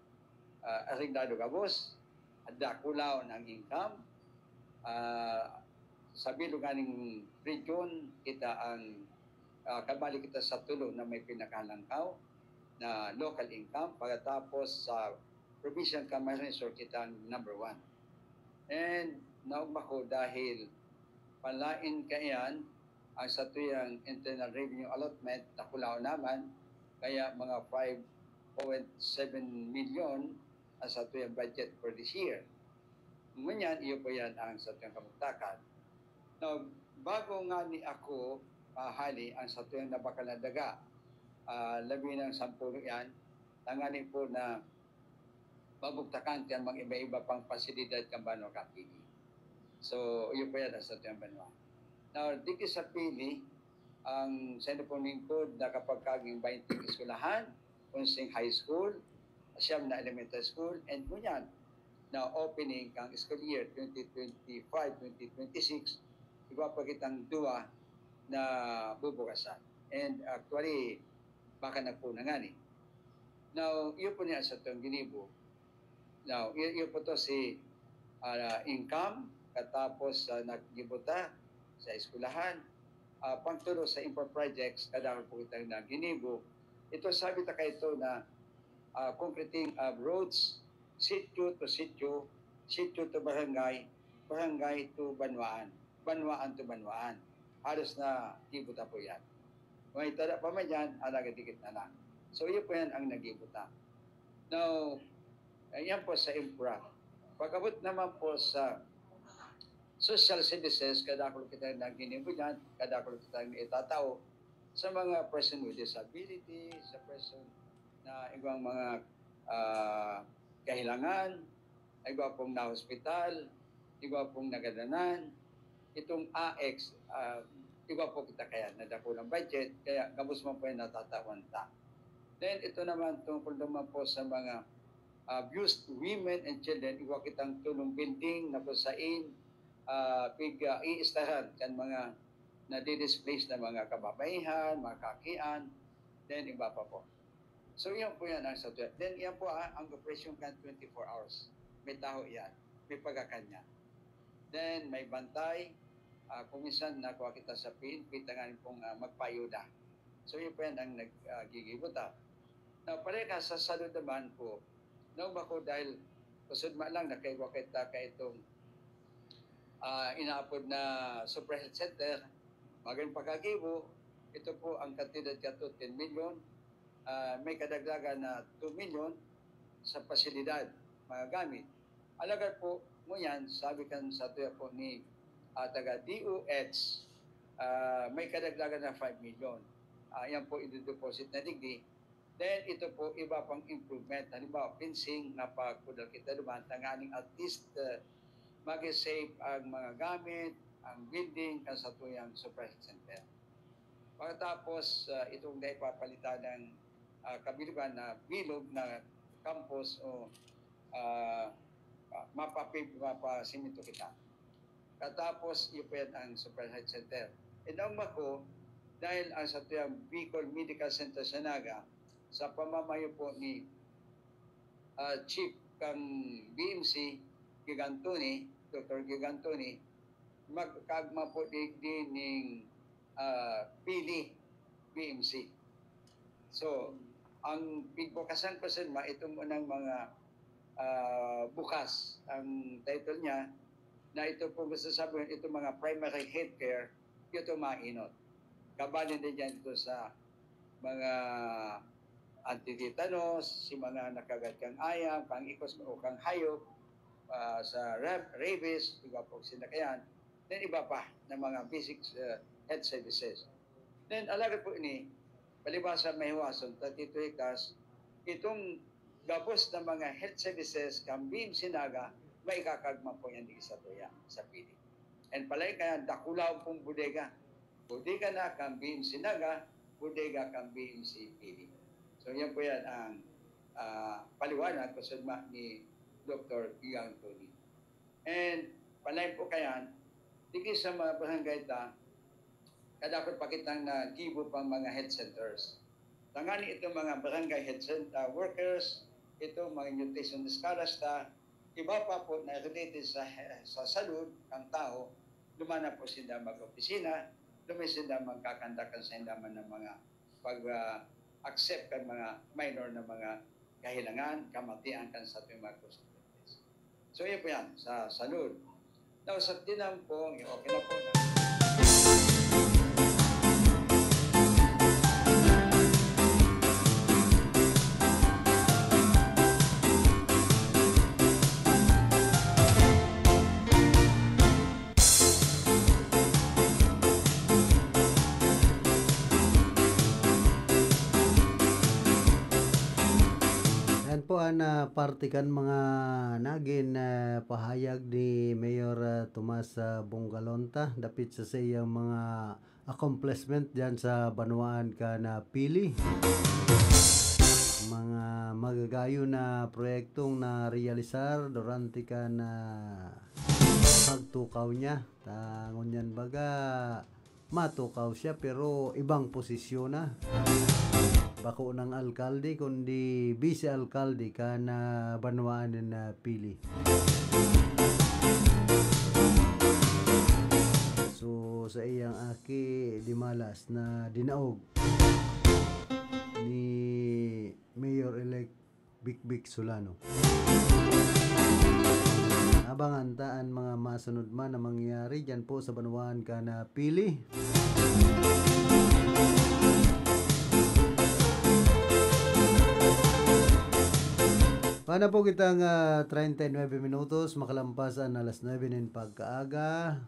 ah, areglado gabos, dakulaon ang income. Ah, sa bilog nganing region, kita ang, ah, kabali kita sa tulo na may pinakalangkaw na local income. Pagkatapos sa provincial Camarines Sur, kita ang number one. And naugma ko dahil palain kaiyan ang satuyang internal revenue allotment, dakulaon naman, kaya mga five point seven million ang satuyang budget for this year. Ngunyan, iyo po yan ang satuyang kamugtakan. Now, bago ngani ako mahali ang satuyang nabakal na daga, ah, labi ng sampung yan, tangani po na mabugtakan kan mga iba-iba pang pasilidad kan banwa kan Pili. So, iyo po yan ang satuyang banwa. Now, dito sa Pili, ang Sentro pong Lingkod nakapagkaging baynte eskwelahan, onseng high school, siyam na elementary school, and ngunyan, na opening kang school year twenty twenty-five, twenty twenty-six, igwa pa kitang duwa na bubukasan. And actually, baka nagpuna ngani. Now, iyo po niya sa itong ginibo. Now, iyo, iyo po to si, ah, income, katapos, ah, naggibo ta sa eskwelahan, ah, pangtulo sa infra projects, kadakol po kitang na ginibo. Ito, sabi ta kaito na, ah, concreting of roads, sitio to sitio, sitio to barangay, barangay to banwaan, banwaan to banwaan. Halos na gibo ta po yan. May tada pa man yan, alagad dikit na lang. So, iyo po yan ang nagibo ta. Now, ayan po sa infra. Pag-abot naman po sa social services, kadakol kita na ginibo dyan, kadakol kita na itatao sa mga person with disability, sa person na ibang mga, ah, kahilangan, igwa pong na-hospital, igwa pong nagadanan. Itong A X, ah, igwa po kita kaya na dakulang budget, kaya gabos man po yung natatawan ta. Then, ito naman, tungkol naman po sa mga abused women and children, igwa kitang tulong building na kung sain, ah, pig, ah, iistahan kan mga nadi-displace na mga kababaihan, mga kakian, then iba pa po. So, yan po yan ang sa Then, yan po, ah, ang operasyon kan twenty-four hours. May taho yan. May pagkakan yan. Then, may bantay. Ah, kung minsan, nakuha kita sa P N P, tanganing pong, ah, magpaayuda. So, yun po yan ang nag-, ah, gigibo ta. Now, pareha sa salud naman po, nauma ko dahil kusog man lang nakaigwa kita ka itong, ah, inaapod na Super Health Center, maging pagkagibo, ito po ang kantidad kato, ten milyon, ah, may kadagdagan na two milyon sa pasilidad, mga gamit. Alagad po mo yan, sabi kan sa tuya po ni, ah, taga D O H, ah, may kadagdagan na five million. Ah, yan po, idideposit na digdi. Then, ito po, iba pang improvement. Halimbawa, fencing, napakudal kita duman, tanganing at least, ah, mag-safe ang mga gamit, ang building, kan sa tuyang Super Health Center. Pagkatapos, ah, itong naipapalitan ng, ah, kabilugan na bilog na campus o, ah, mapapib-, mapasimento kita. Katapos, iyo po yan ang Super Health Center. Inauma ko, dahil ang sa tuyang Bicol Medical Center sa Naga, sa pamamayo po ni, ah, Chief kang B M C, Gigantoni, Doctor Gigantoni, magkaagma po di, di ning, ah, Pili B M C. So, ang pigbukasan ko sa ma, itong unang mga, ah, bukas, ang title niya, na ito po gusto sabihin, itong mga primary healthcare, ito mainot. Kabali din dyan ito sa mga antitetanus, si mga nakagat kang ayam, kang ikos o kang hayop, ah, sa rab-, rabies, iba po sinakayan, then iba pa na mga basic, ah, health services. Then, alagad po ini, palibasa may hiwason, tatito hikas, itong gabos na mga health services, kang B M C Naga, maikakagma po yan di sa tuya, sa Pili. And palay kaya, dakulaw pong bodega. Bodega na kang B M C Naga, bodega kang B M C Pili. So, yan po yan ang, ah, paliwanag kusog ma ni Doctor Gigang Tony. And palay po kaya, digi sa mga barangay ta, kadakot pa kitang nagibo pang mga health centers. Tangani itong mga barangay health center workers, itong mga nutrition scholars ta, iba pa po na related sa, sa salud ng tao, duman na po sinda mag-opisina, duman sinda magkakandakan sa indaman ng mga pag, ah, accept kan mga minor na mga kahilangan, kamatian kan sa ating mga consequences. So, yun po yan, sa salud. Now, sa tinampong, okay na po. Yan po ang, ah, parte kan mga nagin, ah, pahayag ni Mayor, ah, Tomas, ah, Bongalonta dapit sa saiyang mga accomplishment diyan sa banwaan kan, ah, Pili. Mga magagayon na proyektong narealisar durante kan, ah, pagtukaw niya. Ta ngunyan baga, matukaw siya, pero ibang posisyon na. Bako nang alkalde, kundi vice-alkalde kan, ah, banwaan nin, ah, Pili. So, sa iyang aki, dimalas na dinaog ni Mayor-elect Bikbik Solano. Abangan ta an mga masunod man na mangyayari diyan po sa banwaan kan, ah, Pili. Pana po kitang, ah, treinta y nueve minutos, makalampas an alas nuebe nin pagkaaga.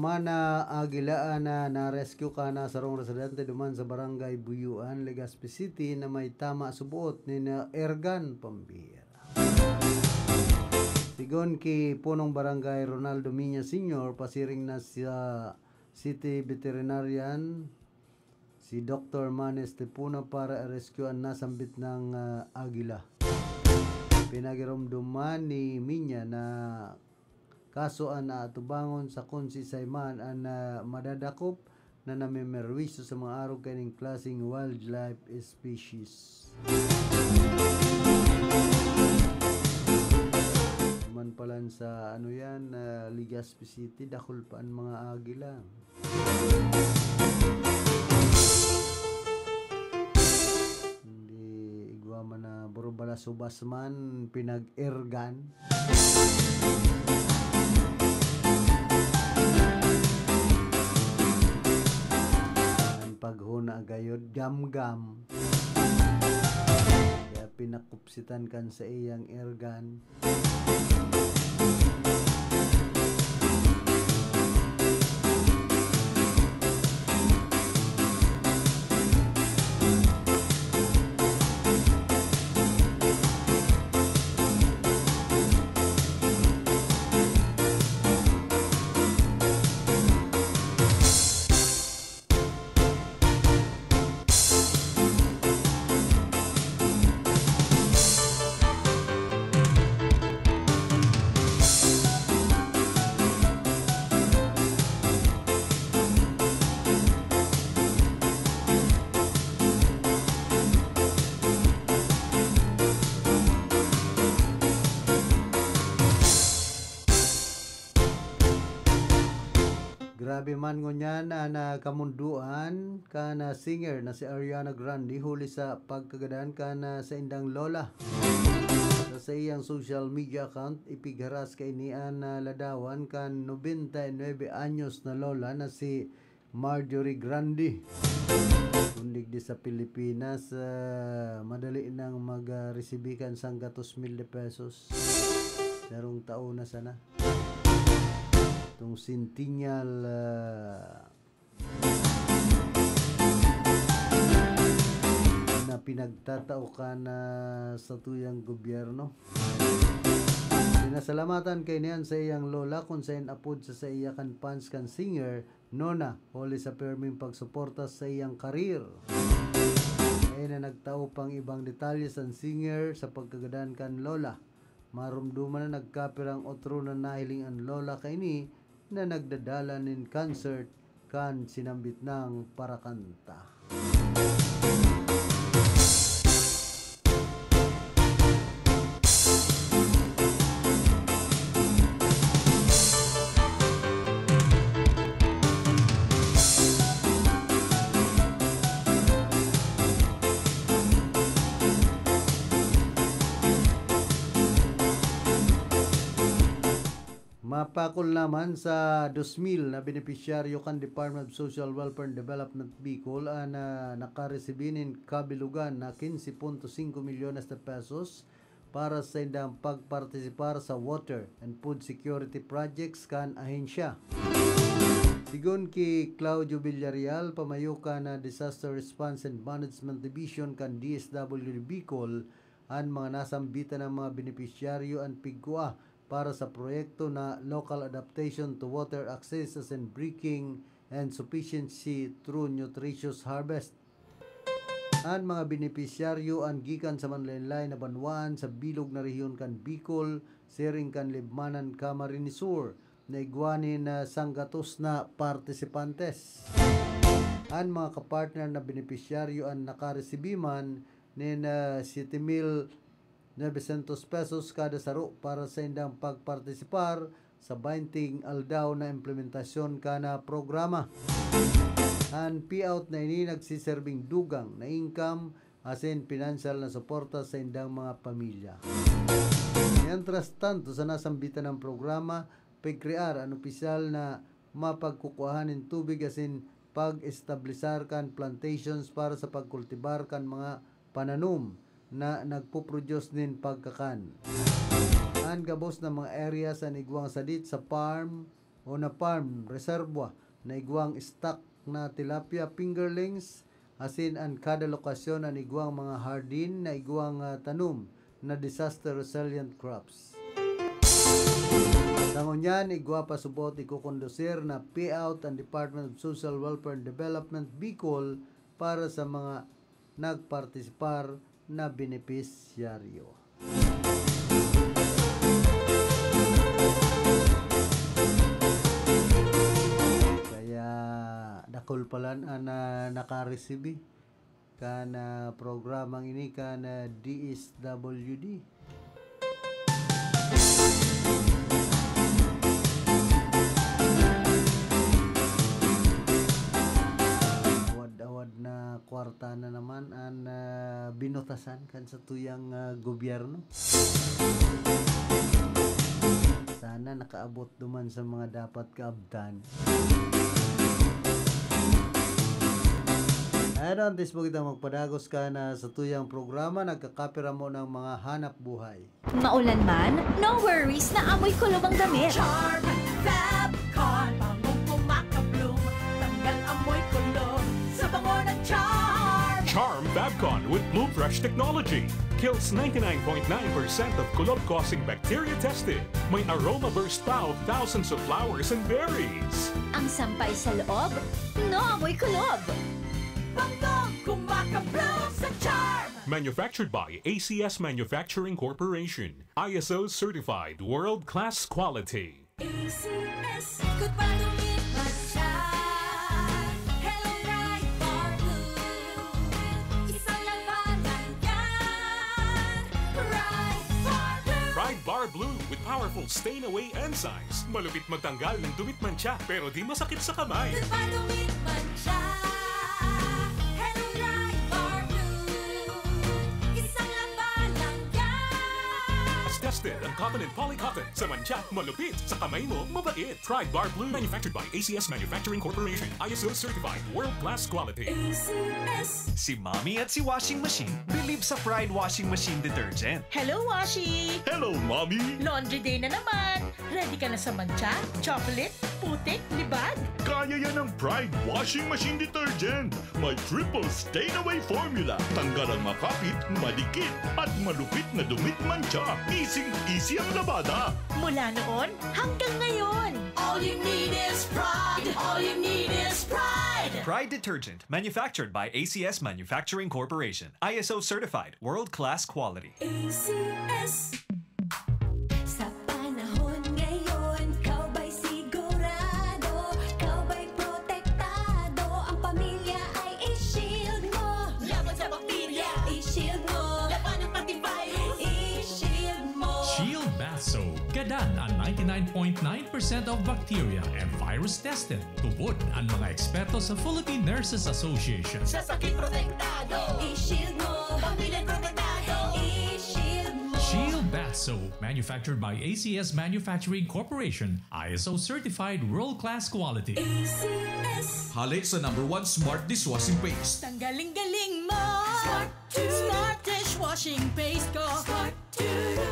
Ana agilaan na na-rescue kan sarong residente duman sa Barangay Buyuan, Legazpi City, na may tama suboot nin airgun, pambihira. Sigon ki Punong Barangay Ronaldo Miña Senior, pasiring na sa City Veterinarian, si Doktor Manes Tipuna para i-rescue an nasambit nang, ah, agila. Pinagiromdoman ni Minya na kaso an aatubangon sa kun siisay man an, ah, madadakop na namimerwisyo sa mga arog kaining klaseng wildlife species. Man palan sa, ano yan, ah, Legazpi City, dakul pa an mga agila. Hindi igwa man na burbalasubas man, pinag-ergan. An paghuna gayod, gamgam. Kaya pinakupsitan kan saiyang ergan. Grabe man ngunyan an, ah, kamundoan kan, ah, singer na si Ariana Grande huli sa pagkagadan kan, ah, saindang lola. Sa saiyang social media account, ipigharas kaini an, ah, ladawan kan nobenta y nuebe anyos na lola na si Marjorie Grande. Kun digdi sa Pilipinas, ah, madali nang mag, ah, resibi kan sanggatos mil de pesos. Sarong taon na sana. Itong Centennial, ah, na pinagtatao kan, ah, satuyang gobyerno. Pinasalamatan kaini an saiyang lola kun saen apod sa saiya kan fans kan singer, Nona, huli sa pirming pagsuporta sa saiyang karir. Kaya na nagtao pang ibang detalye an singer sa pagkagadan kan lola. Maromdoman na nagkapirang otro na nahiling an lola kaini na nagdadalan nin concert kan sinambit nang parakanta. Mapakol naman sa dos mil na benepisyaryo kan Department of Social Welfare and Development Bicol an, ah, nakaresibi nin kabilogan na quince punto cinco milyones de pesos para sa indang pagpartisipar sa water and food security projects kan ahensya. Sigon ki Claudio Villarreal, pamayo kan, ah, Disaster Response and Management Division kan D S W D Bicol, an mga nasambitan na mga benepisyaryo an pigkua para sa proyekto na Local Adaptation to Water Access as in Breaking and Sufficiency Through Nutritious Harvest. An mga benepisyaryo an gikan sa manlaen-laen na banwaan sa bilog na rehiyon kan Bicol, siring kan Libmanan, Camarines Sur, na igwa nin, ah, sanggatos na partisipantes. An mga kapartner na benepisyaryo an nakaresibi man nin, ah, siete mil novecientos pesos kada saro para sa indang pagpartisipar sa bainting aldaw na implementasyon kan, ah, programa. An payout na ini nagsiserbing dugang na income asin pinansyal na suporta sa indang mga pamilya. Mientras tanto, sa nasambitan na programa, pagkrear an opisyal na mapagkukuahan nin tubig asin pag-establisar kan plantations para sa pagkultibar kan mga pananom na nagpo-produce nin pagkakan. An gabos na mga area sa igwang sadit sa farm o na farm, reserva, na igwang stock na tilapia fingerlings, asin an kada lokasyon an igwang mga hardin na igwang, ah, tanom na disaster resilient crops. Sa ngunyan, igwa pa subot ikokondusir na payout ang Department of Social Welfare and Development Bicol para sa mga nagpartisipar na benepisyaryo. Kaya dakul pala an, ah, nakaresibi kan, ah, programang ini kan, ah, D S W D. Awad-awad na kwarta na naman an, ah, binutasan kan satuyang, ah, gobyerno. Sana nakaabot duman sa mga dapat kaabtan. Ayan, antes po kita magpadagos kan satuyang programa, nagkakapiramo ng mga hanap buhay. Maulan man, no worries na amoy kulob ang damit. Charm Fab Con, bangong kumakabloom, tanggal amoy kulob sa bango ng Charm. Charm Fab Con with Bloom Fresh technology kills ninety-nine point nine percent of kulob-causing bacteria tested. May aroma burst pa of thousands of flowers and berries. Ang sampay sa loob, no amoy kulob. Bangong kumakabloom sa Charm. Manufactured by A C S Manufacturing Corporation. I S O certified world-class quality. A C S. Good pa dumit man siya. Hello, Pride Bar Blue. Isang labanan yan. Pride Bar Blue. Pride Bar Blue with powerful stain away enzymes. Malupit magtanggal ng dumit mantsa, pero di masakit sa kamay. Good pa dumit man siya. Hello, Pride Bar Blue. Isang labanan yan. Tested ang cotton and polycotton. Sa mantsa, malupit. Sa kamay mo, mabait. Pride Bar Blue. Manufactured by A C S Manufacturing Corporation. I S O certified. World class quality. A C S. Si Mommy at si Washing Machine believe sa Pride Washing Machine Detergent. Hello, Washi! Hello, Mommy! Laundry day na naman! Ready ka na sa mantsa, chocolate, putik, libag? Kaya yan ng Pride Washing Machine Detergent. May triple stain away formula. Tanggal ang makapit, madikit, at malupit na dumit mantsa. Easy-easy ang labada. Mula noon hanggang ngayon. All you need is Pride. All you need is Pride. Pride Detergent, manufactured by A C S Manufacturing Corporation. I S O certified, world-class quality. A C S. Sa panahon ngayon, ikaw ba'y sigurado? Ikaw ba'y protektado? Ang pamilya ay i-shield mo. Laban sa bakterya, i-shield mo. Labanan pati virus, i-shield mo. Shield Bath Soap. Gadan an ninety-nine point nine percent of bacteria and virus tested. Tubod an mga eksperto sa Philippine Nurses Association. Sa sakit protektado, i-shield mo. Pamilya protektado, i-shield mo. Shield Bath Soap, manufactured by A C S Manufacturing Corporation, I S O certified world-class quality. A C S. Hale sa number one smart dishwashing paste. Tanggaling-galing mo! Smart Smart dishwashing paste ko. Smart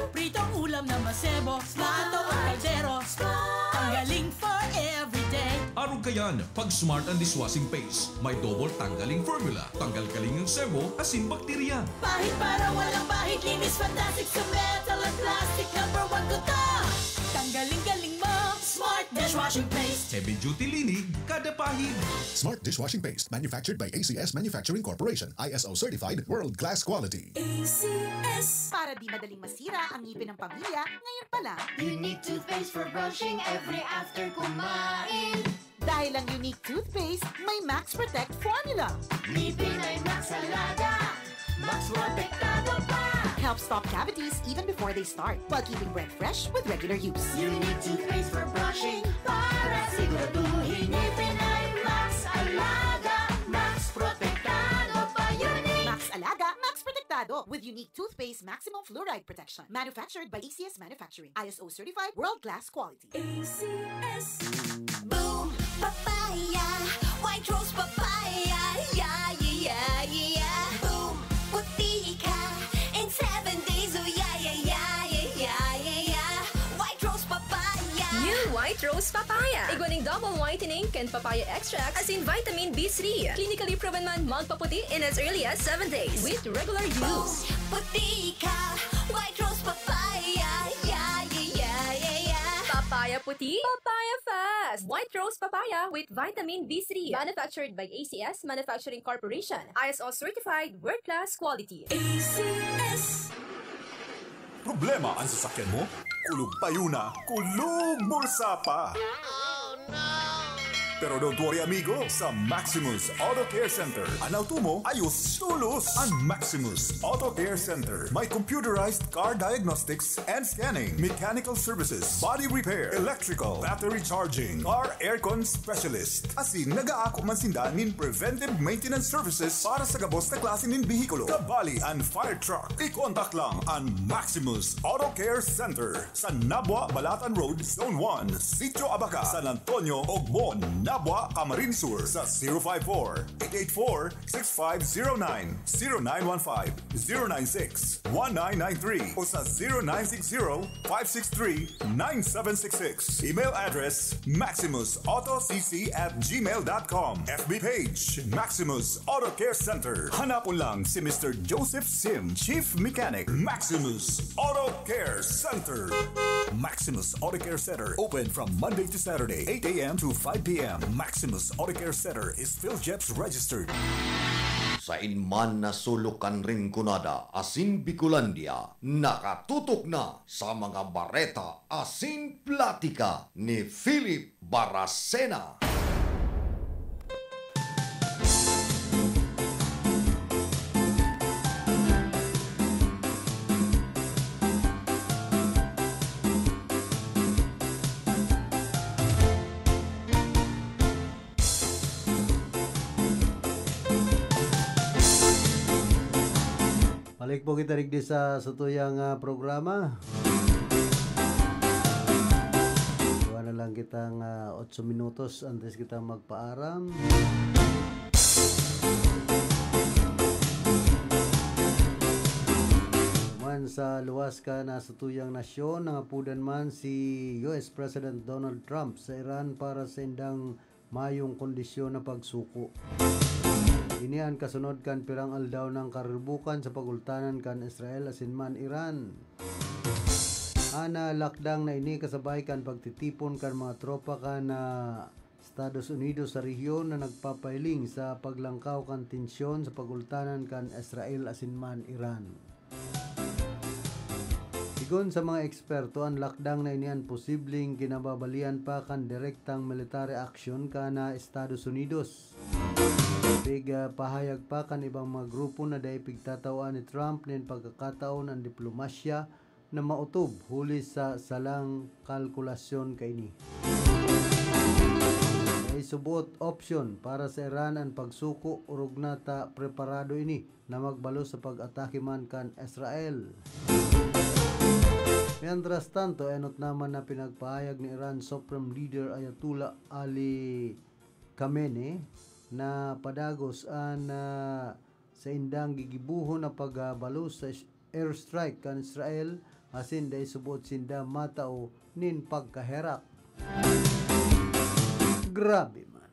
Pritong ulam na masebo. Smart. Plato at kaldero. Smart. Tanggaling for everyday. Arog kayan, pag Smart ang dishwashing paste, may double tanggaling formula. Tanggal kaling ang sebo, asin bakterya. Pahid para walang bahid. Linis fantastic sa metal at plastic. Number one ko to. Tanggaling-galing mo. Smart dishwashing paste. Heavy duty linig, kada pahid. Smart dishwashing paste, manufactured by A C S Manufacturing Corporation, I S O certified, world class quality. A C S. Para di madaling masira ang ngipin ng pamilya, ngayon pa lang. Unique toothpaste for brushing every after kumain. Dahil ang Unique toothpaste may Max Protect formula. Ngipin ay Max Alaga, Max Protektado pa. Helps stop cavities even before they start, while keeping breath fresh with regular use. Unique toothpaste for brushing para siguraduhin ngipin ay Max Alaga, Max Protektado pa. Unique. Max Alaga, Max Protektado with Unique toothpaste maximum fluoride protection. Manufactured by A C S Manufacturing. I S O certified, world class quality. A C S. Boom Papaya, White Rose Papaya, yeah, yeah, yeah, yeah. Boom, puti ka in seven days, oh yeah, yeah, yeah, yeah, yeah, yeah, yeah. White Rose Papaya. New White White Rose Papaya. Igwa ning double whitening kan papaya extract asin vitamin B three. Clinically proven man magpaputi in as early as seven days with regular use. Puti ka, White Rose Papaya. Yeah, yeah, yeah, yeah, yeah. Papaya puti, papaya fast. White Rose Papaya with vitamin B three. Manufactured by A C S Manufacturing Corporation. I S O certified, world class quality. A C S. Problema an sasakyan mo? Kulog payo na, kulog bulsa pa! Pero don't worry, amigo, sa Maximus Auto Care Center, an auto mo ayos tolos. An Maximus Auto Care Center may computerized car diagnostics and scanning, mechanical services, body repair, electrical, battery charging, car aircon specialist. Asin nag-aako man sinda nin preventive maintenance services para sa gabos na klase nin behikulo, kabali an fire truck. I-contact lang an Maximus Auto Care Center sa Nabua, Balatan Road, Zone one, Sitio Abaca, San Antonio, Ogbon, Nabua, Camarines Sur sa zero five four, eight eight four, six five zero nine, zero nine one five, zero nine six, one nine nine three o sa zero nine six zero, five six three, nine seven six six. Email address, maximus auto c c at gmail dot com. F B page, Maximus Auto Care Center. Hanapon lang si Mister Joseph Sim, Chief Mechanic, Maximus Auto Care Center. Maximus Auto Care Center, open from Monday to Saturday, eight a m to five p m. Maximus Auto Care Center is PhilGEPS registered. Sain man na sulok kan Rinconada asin Bicolandia, nakatutok na sa mga bareta asin platika ni Philip Baracena. Balik po kita digdi sa satuyang, ah, programa. Kuha na lang kitang, ah, otso minutos antes kita magpaaram. Man sa luwas kan satuyang nasyon, nangapodan man si U S President Donald Trump sa Iran para sa indang mayong kondisyon na pagsuko. Ini an kasunod kan pirang aldaw nang karibukan sa pagultanan kan Israel asin man Iran. An, ah, lakdang na ini kasabay kan pagtitipon kan mga tropa kan, ah, Estados Unidos sa rehiyon na nagpapahiling sa paglangkaw kan tensyon sa pagultanan kan Israel asin man Iran. Sigon sa mga eksperto, an lakdang na ini an posibleng kinababalian pa kan direktang military action kan, ah, Estados Unidos. Pig, ah, pahayag pa kan ibang mga grupo na dai pigtatawan ni Trump nin pagkakataon an diplomasya na maotob huli sa salang kalkulasyon kaini. May subot opsyon para sa Iran an pagsuko, orog na ta preparado ini na magbalos sa pag-atake man kan Israel. Mientras tanto, enot naman na pinagpahayag ni Iran Supreme Leader Ayatollah Ali Khamenei na padagos an, ah, saindang gigibohon na pagbalos sa airstrike kan Israel, asin dai subot sinda matao nin pagkaherak. Grabe man.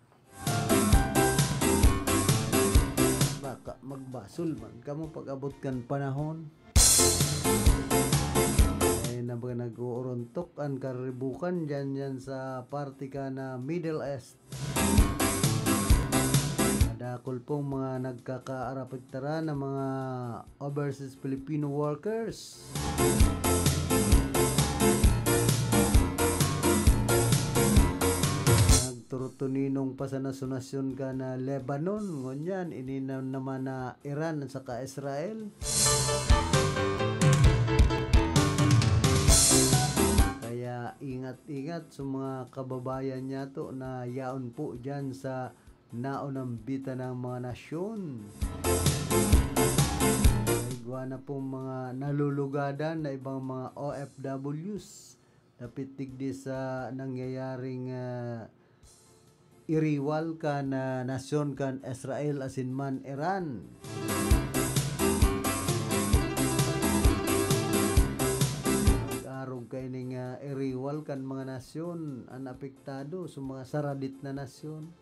Baka magbasol man kamo pag-abot kan panahon. Ay na ba nag-uuruntok an karibukan dyan, dyan sa parte ka na Middle East. Madakol pong mga nagkakaarapektaran na mga overseas Filipino workers. Nagturutuninong pa sa nasyon-nasyon ka na Lebanon, ngunyan, ini na naman na Iran saka Israel. Kaya ingat-ingat sa mga kababayan niyato na yaon po dyan sa naunambitan ng mga nasyon. Igwa na pong mga nalulugadan na ibang mga O F Ws. Dapit digdi sa nangyayaring, ah, iriwal kan nasyon kan Israel asin man Iran. Nag-arog kaining, ah, iriwal kan mga nasyon an apektado sa mga saradit na nasyon,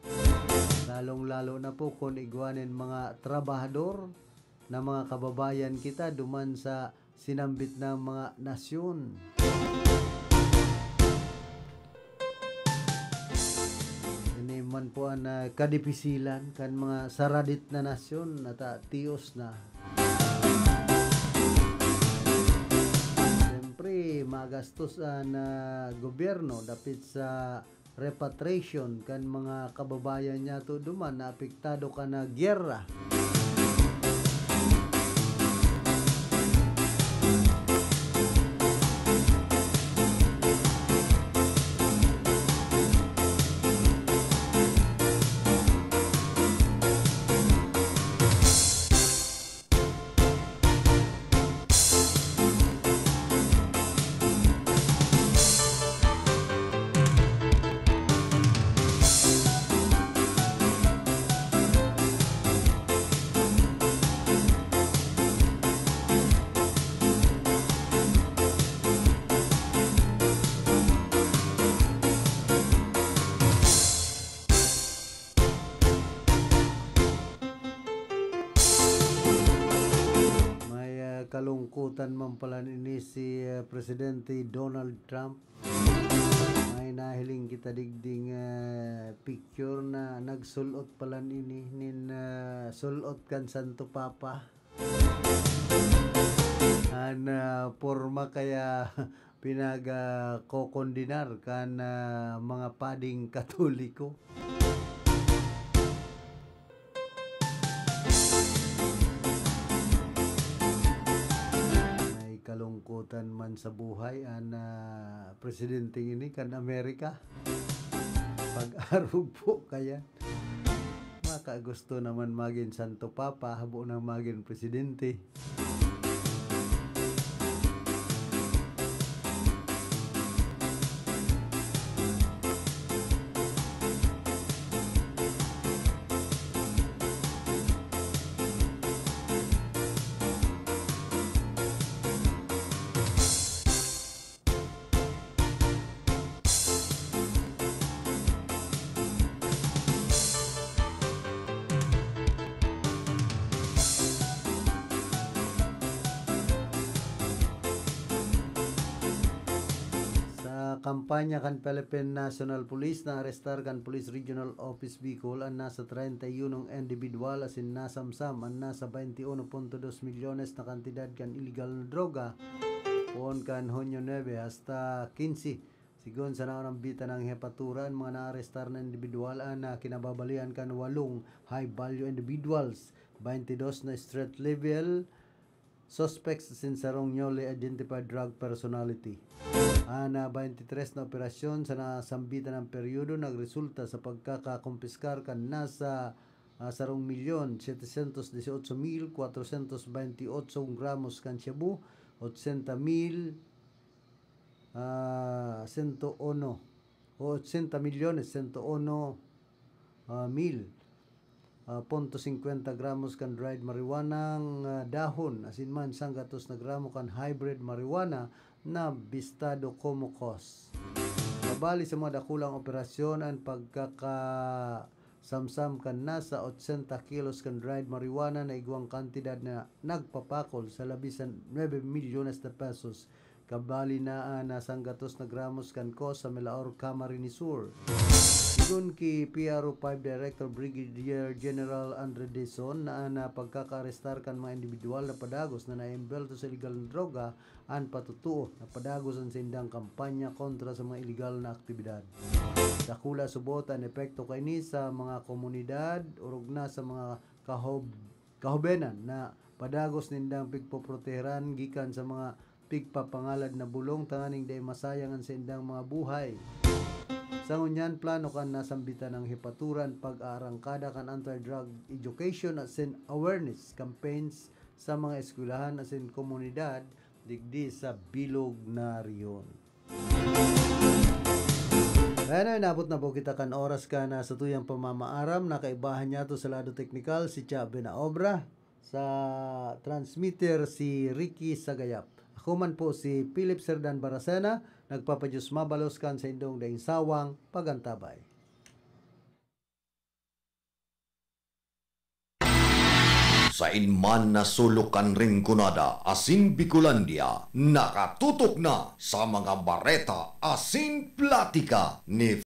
lalong-lalo na po kun igwa nin mga trabahador na mga kababayan kita duman sa sinambit na mga nasyon. Ini man po an, ah, kadipisilan kan mga saradit na nasyon na ta-, tios na. Siyempre, magastos an, ah, gobyerno dapit sa repatriation kan mga kababayan niyato duman na apektado kan, ah, giyera. May, ah, kalungkutan man pala nini si, ah, Presidente Donald Trump. May nahiling kita digding, ah, picture na nagsul-ot pala nini nin, ah, sul-ot kan Santo Papa. An, ah, porma kaya pinag, ah, kokondenar kan, ah, mga pading Katoliko. May kalungkutan man sa buhay an, ah, presidenteng ini kan Amerika. Pag-arog po kaya. Makagusto naman magin Santo Papa, habo nang magin presidente. Sa kampanya kan Philippine National Police, naarestar kan Police Regional Office Bicol an nasa treinta y unong indibidwal asin nasamsam an nasa bainti uno punto dos milyones na kantidad kan iligal na droga poon kan Hunyo nuebe hasta kinse. Sigon sa naunambitan nang hepatura, an mga naarestar na indibidwal an, ah, kinababalian kan walong high-value individuals, bainti dos na street-level suspects asin sarong newly identified drug personality. An, ah, bainti tres na operasyon sa nasambitan na peryodo nagresulta sa pagkakakumpiskar kan nasa, ah, sarong milyon, setecientos dieciocho mil, kwatrocientos bainti otso gramos kan shabu, otsenta mil, ah, sento uno o otsenta milyones, sento uno, ah, mil, ah, punto singkwenta gramos kan dried marijuana, ah, dahon, asin man sanggatos na gramo kan hybrid marijuana na bistado como cos. Kabali sa mga dakulang operasyon an pagkaka- samsam kan nasa otsenta kilos kan dried marijuana na igwang kantidad na nagpapakol sa labi sa nuebe milyones na pesos. Kabali na an nasanggatos na gramos kan cos sa Melaor, Camarines Sur. Sigon ki P R O five Director Brigadier General Andre Dizon na an pagkakaarestar kan mga indibidwal na padagos na naembelto sa iligal na droga an patotoo na padagos an saindang kampanya kontra sa mga iligal na aktibidad. Dakula subot an epekto kaini sa mga komunidad, orog na sa mga kahob-, kahobenan na padagos nindang pigpoproteheran gikan sa mga pigpapangalad na bulong tanganing dai masayang an saindang mga buhay. Sa ngunyan, plano kan nasambitan nang hepaturan pag-aarangkada kan anti-drug education asin awareness campaigns sa mga eskwelahan asin komunidad digdi sa bilog na rehiyon. Kaya na, inabot na po kita kan oras kan satuyang pamamaaram. Nakaibahan niyato sa lado teknikal si Cha Benaobra, sa transmitter si Ricky Sagayap. Ako man po si Philip Serdan Baracena, Nagpapa-Diyos mabalos kan saindong daing sawang pag-antabay. Sain man na sulok kan Rinconada asin Bicolandia, nakatutok na sa mga bareta asin platika ni